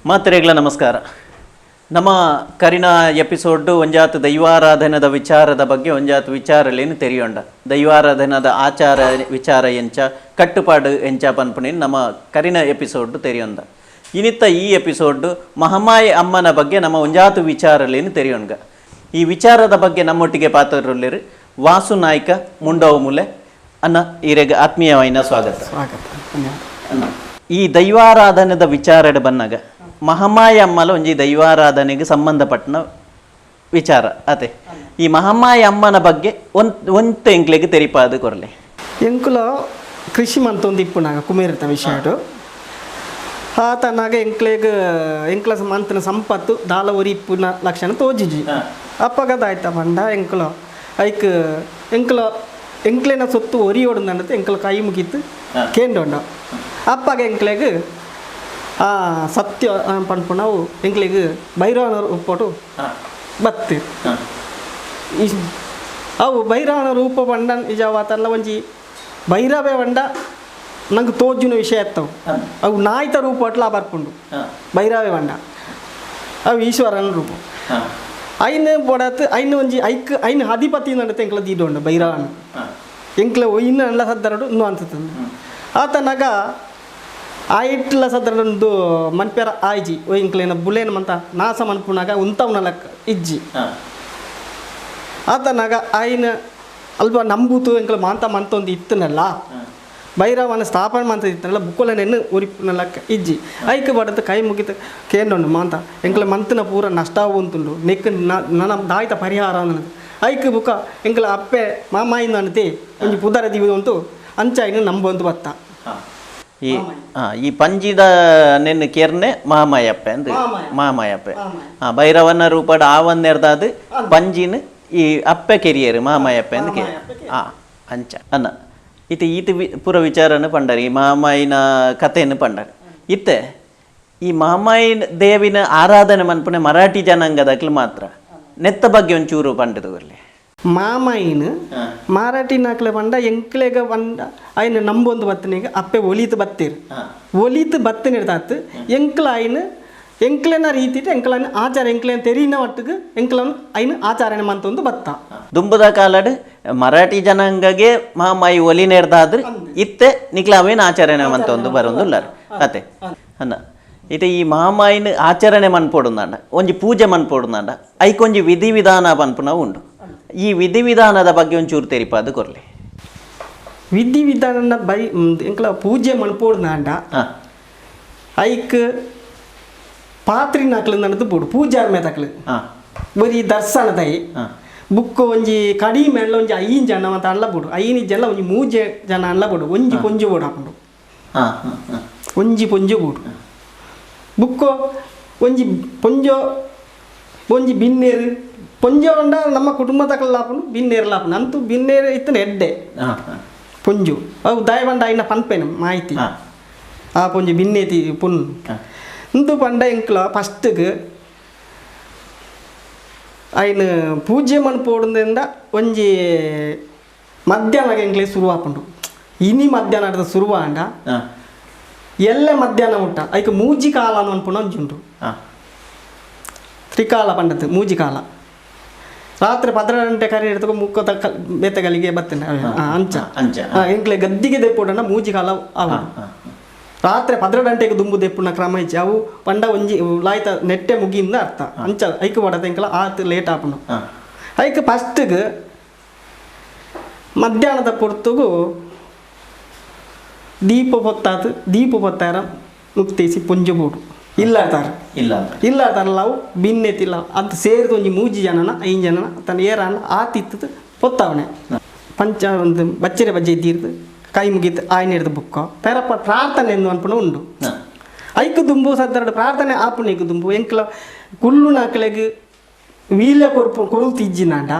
ಮಾತ್ರೆಗಳ ನಮಸ್ಕಾರ. ನಮ್ಮ ಕರಿನ ಎಪಿಸೋಡ್ ಒಂಜಾತ ದೈವಾರಾಧನದ ವಿಚಾರದ ಬಗ್ಗೆ ಒಂಜಾತ ವಿಚಾರಲೇನು ತೆರಿಯೊಂಡ. ದೈವಾರಾಧನದ ಆಚಾರ ವಿಚಾರ ಎಂಚ, ಕಟ್ಟುಪಾಡು ಎಂಚ ಪನ್ಪುನೇನು ನಮ್ಮ ಕರಿನ ಎಪಿಸೋಡ್ ತೆರಿಯೊಂದ. ಇನಿತ್ತ ಈ ಎಪಿಸೋಡ್ ಮಹಮಾಯಿ ಅಮ್ಮನ ಬಗ್ಗೆ ನಮ್ಮ ಒಂಜಾತು ವಿಚಾರಲೇನು ತೆರಿಯೊಂಗ. ಈ ವಿಚಾರದ ಬಗ್ಗೆ ನಮ್ಮೊಟ್ಟಿಗೆ ಪಾತ್ರರುಳ್ಳೇರು ವಾಸು ನಾಯ್ಕ ಮುಂಡವ ಮೂಲೆ ಅನ್ನ. ಈರೆಗ್ ಆತ್ಮೀಯವಾಯಿನ ಸ್ವಾಗತ. ಸ್ವಾಗತ, ಧನ್ಯವಾದ. ಅನ್ನ, ಈ ದೈವಾರಾಧನೆದ ವಿಚಾರಡ್ ಬನ್ನಗ ಮಹಮಾಯಿ ಅಮ್ಮಲ ಒಂಜಿ ದೈವಾರಾಧನೆಗೆ ಸಂಬಂಧಪಟ್ಟನ ವಿಚಾರ ಅತೆ. ಈ ಮಹಮಾಯಿ ಅಮ್ಮನ ಬಗ್ಗೆ ಒಂತೆ ಎಂಕ್ಲೆಗ್ ತೆರಿಪಾದ ಕೊರ್ಲೆ. ಎಂಕುಲ ಕೃಷಿ ಮಂತೊಂದು ಇಪ್ಪುನಾಗ ಕುಮೇರಿತ ವಿಷಯಡು ಆತನಾಗ ಎಂಕ್ಲೆಗ್ ಎಂಕ್ಲ ಮಂತನ ಸಂಪತ್ತು ದಾಲ ಒರಿ ಇಪ್ಪುನ ಲಕ್ಷಣ ತೋಜಿಜಿ. ಅಪ್ಪಗದಾಯ್ತ ಪಂಡ ಎಂಕುಲ ಐಕ್ ಎಂಕುಲ ಎಂಕ್ಲೆನ ಸೊತ್ತು ಒರಿ ಓಡುಂದಂಡತೆ ಎಂಕುಲ ಕೈ ಮುಗಿತ್ತು ಕೇಂಡೊಂಡ. ಅಪ್ಪಗ ಎಂಕ್ಲೆಗ್ ಆ ಸತ್ಯ ಪನ್ಪುನವು ಎಂಕ್ಲೆಗ್ ಭೈರವನ ರೂಪೊಡು ಬತ್ತಿ. ಅವು ಭೈರವನ ರೂಪ ಪಂಡ ನಿಜವಾತಲ್ಲ, ಒಂಜಿ ಭೈರವೇ ಪಂಡ ನಂಗೆ ತೋಜುನ ವಿಷಯ ಎತ್ತವು. ಅವು ನಾಯ್ತ ರೂಪ ಅಟ್ಲ ಬರ್ಪುಂಡು. ಭೈರವೇ ಪಂಡ ಅವು ಈಶ್ವರನ ರೂಪ. ಐನ್ ಬೊಡತ್ ಐನ್ ಒಂಜಿ ಐಕ್ ಐನ್ ಅಧಿಪತಿ ನಡತೆ ಎಂಕ್ಲ ದೀಡೊಂಡು ಭೈರವನ. ಎಂಕ್ಲ ಇನ್ನು ಅಲ್ಲ ಸದ್ದರಡು ಇನ್ನೂ ಅನ್ಸುತ್ತಂದು ಆತನಾಗ ಆಯಿಟ್ಲ ಸದ್ದರಡು ಮನ್ಪೆರ ಆಯ್ಜಿ. ಓ ಎಂಕ್ಲೇನ ಬುಲೇನ ಮಂತ ನಾಸ ಮನ್ಪುನಾಗ ಉಂತವ್ನ ಲೆಕ್ಕ ಇಜ್ಜಿ. ಆತನಾಗ ಆಯ್ನ ಅಲ್ಪ ನಂಬೂತು ಎಂಕ್ಲ ಮಾಂತ ಮಂತೊಂದು ಇತ್ತನಲ್ಲ, ಭೈರವನ ಸ್ಥಾಪನೆ ಮಂತ ಇತ್ತನಲ್ಲ, ಬುಕ್ಕೊಲನೆನ್ನು ಉರಿಪುನ ಲೆಕ್ಕ ಇಜ್ಜಿ. ಐಕ್ ಬಡತ ಕೈ ಮುಗಿತ ಕೇಂಡೊಂಡು, ಮಾಂತ ಎಂಕ್ಲ ಮಂತನ ಪೂರ ನಷ್ಟ ಉಂತುಂಡು, ನೆಕ್ ನನ ದಾಯ್ತ ಪರಿಹಾರ ಅನ್ನೋದು. ಐಕ್ ಬುಕ್ಕ ಎಂಕ್ಲ ಅಪ್ಪೆ ಮಾಮಾಯಿಂದ ಅನ್ತಿ ಒಂಜಿ ಪುದರ ದಿವಿ ಉಂಟು ಅಂಚ ಐನು ನಂಬೊಂದು ಬತ್ತ. ಈ ಈ ಪಂಜಿದ ನೆನ್ ಕೇರ್ನೆ ಮಹಾಮಾಯಪ್ಪೆ ಅಂದ್. ಮಾಮಾಯ. ಮಹಾಮಾಯಪ್ಪೆ ಭೈರವನ ರೂಪಡ್ ಆವನ್ನೆರ್ದಾದ್ ಪಂಜಿನ ಈ ಅಪ್ಪೆ ಕೆರಿಯರು ಮಹಾಮಾಯಪ್ಪೆ ಅಂದ್ ಕೆ ಅಂಚ ಅನ್ನ. ಇತ್ತೆ ಈತ ಪೂರ ವಿಚಾರನ ಪಂಡರ್, ಈ ಮಹಾಮಾಯಿನ ಕಥೆಯನ್ನು ಪಂಡರ್. ಇತ್ತೆ ಈ ಮಹಾಮಾಯಿನ ದೇವಿನ ಆರಾಧನೆ ಮನ್ಪುನೆ ಮರಾಠಿ ಜನಾಂಗದಕ್ಲು ಮಾತ್ರ. ನೆತ್ತ ಬಗ್ಗೆ ಒಂಚೂರು ಪಂಡದು ಅಲ್ಲಿ. ಮಾಮಾಯಿನ ಮಾರಾಟಿ ನಾಕ್ಲೆ ಪಂಡ ಎಂಕ್ಲೆಗ ಪಂಡ ಐನ ನಂಬೊಂದು ಬತ್ತನಿಗ ಅಪ್ಪೆ ಒಲಿತು ಬತ್ತೀರ್. ಒಲಿತು ಬತ್ತನಿಡ್ದಾತ್ ಎಂಕ್ಲ ಐನ ಎಂಕ್ಲೆನ ರೀತಿಟ್ ಎಂಕ್ಲನ ಆಚಾರ ಎಂಕ್ಲೆನ ತೆರಿನ ಮಟ್ಟಿಗೆ ಎಂಕ್ಲನ್ ಐನ ಆಚಾರಣೆ ಮಂತೊಂದು ಬತ್ತ. ದುಂಬುದ ಕಾಲಡ್ ಮರಾಠಿ ಜನಾಂಗಗೆ ಮಹಾಮಾಯಿ ಒಲಿ ನೇರ್ದಾದ್ರೆ ಇತ್ತೆ ನಿಕ್ಲ ಅವೇನು ಆಚರಣೆ ಮಂತೊಂದು ಬರೊಂದುಲ್ಲಾರ ಅತೆ ಅನ್ನ. ಇತ್ತೆ ಈ ಮಹಾಮಾಯಿನ ಆಚರಣೆ ಮನ್ಪೊಡುಂದಾಂಡ, ಒಂಜಿ ಪೂಜೆ ಮನ್ಪೊಡುಂದಾಂಡ ಐಕೊಂಜಿ ವಿಧಿ ವಿಧಾನ ಪನ್ಪುನ ಉಂಡು. ಈ ವಿಧಿ ವಿಧಾನದ ಬಗ್ಗೆ ಒಂಚೂರು ತೆರಿಪಾದ ಕೊರ್ಲಿ. ವಿಧಿ ವಿಧಾನ ಬೈ ಎಂಕ್ಲ ಪೂಜೆ ಮನ್ಪೊಡುಂದಾಂಡ ಐಕ್ ಪಾತ್ರಿ ನಾಕ್ಲು ನಡದು ಬೋಡು ಪೂಜಾರ್ ಮೇತಕ್ಲು ಬರೀ ದರ್ಶನದೈ. ಬುಕ್ಕ ಒಂಜಿ ಕಡಿಮೆ ಅಲ್ಲ ಒಂಜಿ ಐನ್ ಜನ ಅಂತ ಅಲ್ಲ ಬೋಡು, ಐನ್ ಜನ ಒಂಜಿ ಮೂಜೆ ಜನ ಅಲ್ಲ ಬೋಡು, ಒಂಜಿ ಪೊಂಜು ಬೋಡು ಹಾಕೊಂಡು. ಹಾ ಹಾ ಹಾ ಒಂಜಿ ಪೊಂಜು ಬೋಡು ಬುಕ್ಕೋ ಒಂಜಿ ಪೊಂಜೋ ಒಂಜಿ ಬಿನ್ನೇರು ಪೊಂಜೋ ಉಂಡ ನಮ್ಮ ಕುಟುಂಬ ತಕಲಾಪುಂಡು ಬಿನ್ನೇರು ಲಾಪುಂಡು ಅಂತೂ ಬಿನ್ನೇರು ಇತ್ತನ ಎಡ್ಡೆ. ಹಾ ಹಾ ಪೊಂಜು ಅವು ದಯವಂಡ ಐನ ಪನ್ಪೇನು ಮಾಹಿತಿ. ಆ ಪೊಂಜಿ ಬಿನ್ನೇತಿ ಪೊಣ್ಣು. ಇಂದು ಪಂಡ ಎಂಕ್ಲ ಫಸ್ಟ್ಗೆ ಐನು ಪೂಜೆ ಮನ್ಪೋಡುಂದಿಂದ ಒಂಜಿ ಮಧ್ಯಾಹ್ನ ಎಂಕ್ಲೆ ಶುರು ಆಪುಂಡು. ಇನಿ ಮಧ್ಯಾಹ್ನ ಶುರುವಾಂಡ ಎಲ್ಲ ಮಧ್ಯಾಹ್ನ ಮುಟ್ಟ ಐಕ್ ಮೂಜಿ ಕಾಲ ಅನ್ಪುಂಡು ಒಂಜಿ ಉಂಟು. ತ್ರಿಕಾಲ ಪಂಡದ್ದು ಮೂಜಿ ಕಾಲ. ರಾತ್ರಿ 12 ಗಂಟೆ ಕರೆ ಹಿಡಿದು ಮುಕ್ಕ ಬೇತಗಲಿಗೆ ಬತ್ತನೆ ಅಂಚ. ಅಂಚ. ಎಂಕ್ಲೆ ಗದ್ದಿಗೆ ದೆಪ್ಪುಡಂಡ ಮೂಜಿ ಕಾಲ ಅವು. ರಾತ್ರಿ 12 ಗಂಟೆಗೆ ದುಂಬು ದೆಪ್ಪುನ ಕ್ರಮ ಇಜ್ಜಿ. ಅವು ಪಂಡ ಒಂಜಿ ಲಾಯ್ತ ನೆಟ್ಟೆ ಮುಗಿಯಿಂದ ಅರ್ಥ ಅಂಚ. ಐಕ್ ಪಡತ ಎಂಕ್ಲ ಆತ್ ಲೇಟ್ ಆಪುಂಡು. ಐಕ್ ಫಸ್ಟ್ಗೆ ಮಧ್ಯಾಹ್ನದ ಪೊರ್ತುಗು ದೀಪ ಪೊತ್ತಾತು. ದೀಪ ಪೊತ್ತಾರ ಮುಕ್ತೇಸಿ ಪುಂಜು ಬೋಡು ಇಲ್ಲ ತಾರ. ಇಲ್ಲ. ಇಲ್ಲ ತರಲಾವು ಬಿನ್ನೆತಿಲ್ಲ ಅಂತ ಸೇರಿದ ಒಂಜಿ ಮೂಜಿ ಜನನ ಐದು ಜನನ ತನ್ನ ಏರಾನ ಆತಿತ್ತದ ಪೊತ್ತಾವಣೆ ಪಂಚ ಒಂದು ಬಚ್ಚರೆ ಬಜ್ಜೆ ಇದ್ದೀರ್ದು ಕೈ ಮುಗಿತು ಆಯ್ನ ಹಿಡ್ದು ಬುಕ್ಕ ಪೆರಪ್ಪ ಪ್ರಾರ್ಥನೆ ಎಂದು ಅನ್ಪುಣ ಉಂಡು. ಐಕ್ ದುಂಬು ಸದ್ದರಡು ಪ್ರಾರ್ಥನೆ ಆಪುಣಿಗ್ ದುಂಬು ಎಂಕ್ಲ ಕುಲ್ಲು ನಾಕ್ಲೆಗ್ ವೀಲ ಕೊರ್ಪು ಕೊರು ತಿಜ್ಜಿನಾಂಡ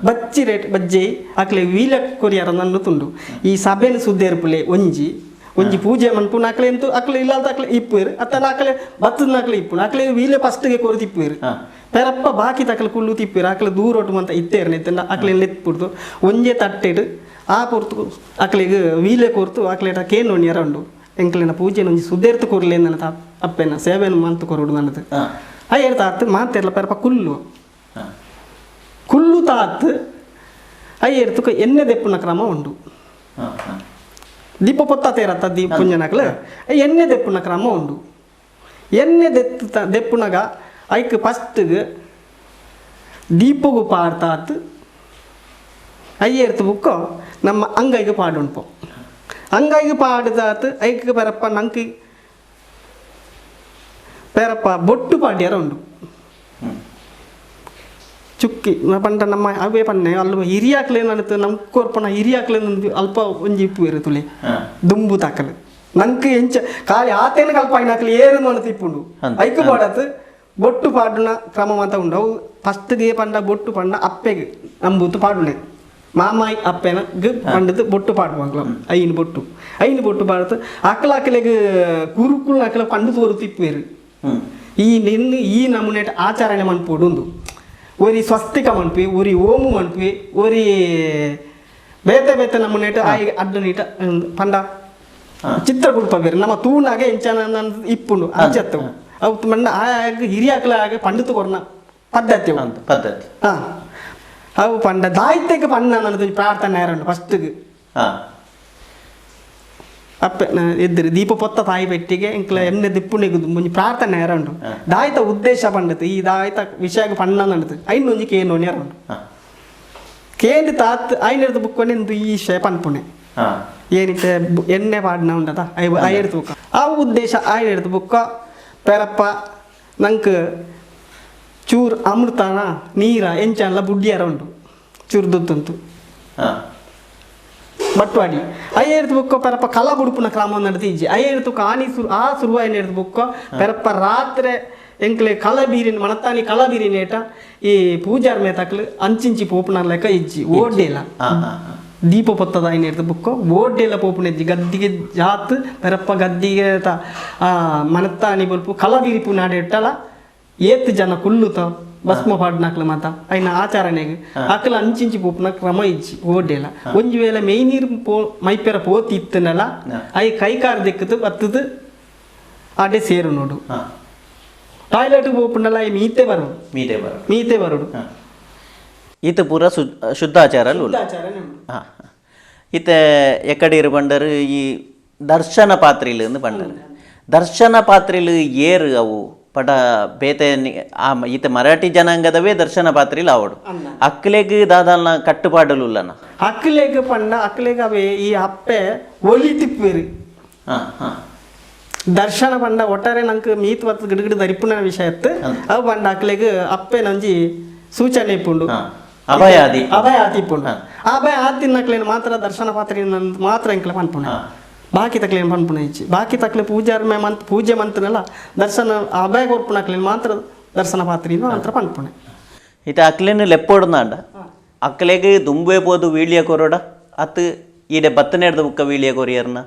ಬಚ್ಚಿ ರೇಟ್ ಬಜ್ಜೆ ಅಕ್ಲೆ ವೀಲ ಕೊರಿಯರ ನನ್ನು ತುಂಡು. ಈ ಸಭೆನ ಸುದ್ದೇರ್ಪುಲೆ ಒಂಜಿ ಒಂಜಿ ಪೂಜೆ ಮನ್ಪುನ ಅಕ್ಲೆ ಎಂತು ಅಕ್ಲೆ ಇಲ್ಲ ಅಂತ ಅಕ್ಲೆ ಇಪ್ಪುವೆರ್ ಅತ್ತನ ಅಕ್ಲೆ ಬತ್ತದ ನಕ್ಲೆ ಇಪ್ಪುನ ಅಕ್ಲೆ ವೀಲೆ ಫಸ್ಟ್ಗೆ ಕೊರು ತಿಪ್ಪುವೆರ್. ಪೆರಪ್ಪ ಬಾಕಿ ತಕಲೆ ಕುಲ್ಲು ತಿಪ್ಪುವೆರ್. ಅಕ್ಲೆ ದೂರೊಟ್ಟು ಮಂತ ಇತ್ತೇರ್ನೆ ಇತ್ತಂಡ ಅಕ್ಲೆ ಲೆತ್ಪುಡ್ದು ಒಂಜೆ ತಟ್ಟೆಡ್ ಆ ಪೊರ್ತು ಅಕ್ಲೆಗ್ ವೀಲೆ ಕೊರ್ತು ಅಕ್ಲೆಟ ಕೇನೊಣಿಯರ ಉಂಡು. ಎಂಕ್ಲೆನ ಪೂಜೆನ ಒಂಜಿ ಸುದೇರ್ತು ಕೊರ್ಲೆ ನನ್ನ ಅಪ್ಪೆನ ಸೇವೆನ ಮಂತು ಕೊರಡು ನನ್ನದು ಅಯ್ಯರ್ ತಾತ್ ಮಾತೆರ್ಲ ಪೆರಪ ಕುಲ್ಲು ಕುಲ್ಲು ತಾತ್ ಅಯ್ಯರ್ತುಕ ಎಣ್ಣೆ ದೆಪ್ಪುನ ಕ್ರಮ ಉಂಡು ದೀಪ ಪೊತ್ತ ತೇರತ್ತ ದೀಪ ಪುಂಜನಕ್ಲ ಎಣ್ಣೆ ದೆಪ್ಪುನ ಕ್ರಮ ಉಂಡು ಎಣ್ಣೆ ದೆತ್ತು ದೆಪ್ಪುನಗ ಐಕ್ ಫಸ್ಟ್ಗೆ ದೀಪಗು ಪಾಡ್ತಾತ್ ಅಯ್ಯರ್ತು ಬುಕ್ಕೋ ನಮ್ಮ ಅಂಗೈಗೆ ಪಾಡುಂಪೋ ಅಂಗೈಗೆ ಪಾಡ್ದಾತ್ ಐಕ್ ಪೆರಪ್ಪ ನಂಗೆ ಪೆರಪ್ಪ ಬೊಟ್ಟು ಪಾಡ್ಯಾರ ಉಂಡು ಚುಕ್ಕಿ ಪಂಡ ನಮ್ಮ ಅವೇ ಪನ್ನೆ ಅಲ್ಪ ಹಿರಿಯಾಕ್ಲೆ ನಡತು ನಮ್ಮ ಕೋರ್ಪಣ ಹಿರಿಯಾಕ್ಲೆ ಅಲ್ಪ ಒಂಜಿ ಇಪ್ಪು ಇರುತ್ತಲೆ ದುಂಬು ತಾಕಲು ನಂಗೆ ಎಂಚ ಖಾಲಿ ಆತೇನ ಕಲ್ಪ ಐನಾಕ್ಲಿ ಏರು ನಡತು ಇಪ್ಪುಂಡು ಐಕ್ ಪಾಡತ್ ಬೊಟ್ಟು ಪಾಡುನ ಕ್ರಮ ಮಾತ ಉಂಡು ಅವು ಫಸ್ಟ್ಗೆ ಪಂಡ ಬೊಟ್ಟು ಪಂಡ ಅಪ್ಪೆಗೆ ನಂಬೂತು ಪಾಡುನೆ ಮಾಮಾಯಿ ಅಪ್ಪೆನ ಪಂಡದು ಬೊಟ್ಟು ಪಾಡುವಾಗ್ಲ ಐನು ಬೊಟ್ಟು ಐನು ಬೊಟ್ಟು ಪಾಡುತ್ತ ಅಕ್ಕಲ ಅಕ್ಕಲೆಗ್ ಗುರುಕುಲ್ ಅಕ್ಕಲ ಪಂಡು ತೋರು ತಿಪ್ಪೇರು ಈ ನಿನ್ನ ಈ ನಮೂನೆ ಆಚರಣೆ ಮನ್ಪೋಡುಂದು ಒರಿ ಸ್ವಸ್ತಿಕ ಮನ್ಪಿ ಒರಿ ಓಮು ಮನ್ಪಿ ಒರಿ ಬೇತೆ ಬೇತೆ ನಮೂನೆಟ್ ಆಯಿ ಅಡ್ಡ ನೀಟ ಪಂಡ ಚಿತ್ರಕೂಟ ಬೇರೆ ನಮ್ಮ ತೂನಾಗೆ ಎಂಚನ ಇಪ್ಪುಂಡು ಅಂಚತ್ತವು ಅವು ಮಂಡ ಆಗ ಹಿರಿಯಾಕ್ಲ ಆಗ ಪಂಡಿತ ಕೊರ್ನ ಪದ್ಧತಿ ಪದ್ಧತಿ ಹಾಂ ಅವು ಪಂಡ ದಾಯಿತ್ಯಕ್ಕೆ ಪಂಡ ನನ್ನದು ಪ್ರಾರ್ಥನೆ ಉಂಟು ಫಸ್ಟ್ಗೆ ಅಪ್ಪೆ ಎದ್ದಿರಿ ದೀಪ ಪೊತ್ತ ತಾಯಿ ಪೆಟ್ಟಿಗೆ ಇಂಕ್ಲ ಎಣ್ಣೆ ದಿಪ್ಪುಣಿಗೆ ಮುಂಜಿ ಪ್ರಾರ್ಥನೆ ಉಂಟು ದಾಯಿತ ಉದ್ದೇಶ ಪಂಡತು ಈ ದಾಯಿತ ವಿಷಯಕ್ಕೆ ಪಣ್ಣ ನಡತು ಐನೊಂಜಿ ಕೇನೋನಿ ಉಂಟು ಕೇಂದ್ರ ತಾತ್ ಐನೆಡ್ದು ಬುಕ್ಕೊಂಡು ಈ ವಿಷಯ ಪನ್ಪುಣೆ ಏನಿತ್ತೆ ಎಣ್ಣೆ ಪಾಡಿನ ಉಂಟದ I ಐಡ್ದು ಬುಕ್ಕ ಆ ಉದ್ದೇಶ ಐನೆಡ್ದು ಬುಕ್ಕ ಪೆರಪ್ಪ ನಂಗೆ ಚೂರು ಅಮೃತನ ನೀರ ಎಂಚಲ್ಲ ಬುಡ್ಡಿಯಾರ ಉಂಟು ಚೂರು ದುತ್ತುಂತು ಬಟ್ವಾಡಿ ಅಯ್ಯರ್ದು ಬುಕ್ಕ ಪೆರಪ್ಪ ಕಲ ಬುಡುಪುನ ಕ್ರಮ ನಡತಿ ಇಜ್ಜಿ ಅಯ್ಯರ್ತು ಆನಿ ಸುರು ಆ ಸುರುವ ಐನೆಡ್ದು ಬುಕ್ಕ ಪೆರಪ್ಪ ರಾತ್ರಿ ಎಂಕ್ಲೆ ಕಲ ಬೀರಿನ ಮಣತಾನಿ ಕಲ ಬೀರಿನೇಟ ಈ ಪೂಜಾರ್ ಮೇತಕ್ಲು ಅಂಚಿಂಚಿ ಪೋಪುನ ಲೆಕ್ಕ ಇಜ್ಜಿ ಓಡ್ಡಿಲ್ಲ ದೀಪ ಪೊತ್ತದ ಐನೆಡ್ದು ಬುಕ್ಕ ಓಡ್ಡೆಲ್ಲ ಪೋಪುನ ಇಜ್ಜಿ ಗದ್ದಿಗೆ ಜಾತ್ ಪೆರಪ್ಪ ಗದ್ದಿಗೆ ತ ಮಣತಾನಿ ಬಲ್ಪು ಕಲ ಬೀರಿಪು ನಾಡೆಟ್ಟಲ ಏತ್ ಜನ ಕುಲ್ಲುತ ಭಸ್ಮ ಪಾಡ್ನಾಕ್ಲ ಮಾತ ಐನ ಆಚರಣೆಗೆ ಅಕ್ಕಲ ಅಂಚಿಂಚಿ ಪೋಪುನ ಕ್ರಮ ಇಜ್ಜಿ ಓಡ್ಡೆಲ್ಲ ಒಂಜಿ ವೇಳೆ ಮೇಯ್ ನೀರು ಪೋ ಮೈಪೆರ ಪೋತಿ ಇತ್ತನಲ್ಲ I ಕೈಕಾರ್ ದಿಕ್ಕದು ಬತ್ತದು ಅಡೆ ಸೇರು ನೋಡು ಟಾಯ್ಲೆಟ್ ಪೋಪುನಲ್ಲ I ಮೀತೆ ಬರೋಡು ಮೀತೆ ಬರೋಡು ಮೀತೆ ಬರೋಡು ಈತ ಪೂರ ಶುದ್ಧಾಚಾರ ಹಾಂ ಈತ ಎಕ್ಕಡೀರು ಬಂಡರು ಈ ದರ್ಶನ ಪಾತ್ರಿಲು ಎಂದು ಬಂಡರು ದರ್ಶನ ಪಾತ್ರಿಲು ಏರು ಅವು ಪಡ ಬೇತೆ ಈತ ಮರಾಠಿ ಜನಾಂಗದವೇ ದರ್ಶನ ಪಾತ್ರಿಲು ಅವಡು ಅಕ್ಲೆಗ್ ದಾದಾಲ್ನ ಕಟ್ಟುಪಾಡಲು ಉಲ್ಲನ ಅಕ್ಲೆಗ್ ಪಂಡ ಅಕ್ಲೆಗ್ ಅವೇ ಈ ಅಪ್ಪೆ ಒಲಿ ತಿಪ್ಪೇರು ಹಾಂ ಹಾಂ ದರ್ಶನ ಪಂಡ ಒಟ್ಟಾರೆ ನಂಗೆ ಮೀತ್ ಬತ್ತು ಗಿಡಗಿಡ ದರಿಪುನ ವಿಷಯ ಇತ್ತು ಅವು ಪಂಡ ಅಕ್ಲೆಗ್ ಅಪ್ಪೆ ನಂಜಿ ಸೂಚನೆ ಇಪ್ಪುಂಡು ಅಭಯ ಆದಿ ಅಭಯ ಆತಿ ಇಪ್ಪುಂಡು ಅಭಯ ಆತಿನಕ್ಲೇನು ಮಾತ್ರ ದರ್ಶನ ಪಾತ್ರಿ ಮಾತ್ರ ಎಂಕ್ಲೆ ಪನ್ಪುಣ ಬಾಕಿ ತಕ್ಲೇನು ಪನ್ಪುಣ ಇಚ್ಚಿ ಬಾಕಿ ತಕ್ಲೆ ಪೂಜಾರ್ ಮೇ ಮಂತ್ ಪೂಜೆ ಮಂತನೆಲ್ಲ ದರ್ಶನ ಅಭಯ ಕೊರ್ಪುನಕ್ಲೇನು ಮಾತ್ರ ದರ್ಶನ ಪಾತ್ರಿ ಮಾತ್ರ ಪನ್ಪುಣೆ ಇತ ಅಕ್ಲೇನು ಲೆಪ್ಪೋಡ್ನಾಂಡ ಅಕ್ಲೆಗ್ ದುಂಬೆ ಪೋದು ವೀಳ್ಯ ಕೊರೋಡ ಅತ್ತು ಈಡೆ ಬತ್ತನೇಡ್ದ ಬುಕ್ಕ ವೀಳ್ಯ ಕೊರಿಯರ್ನ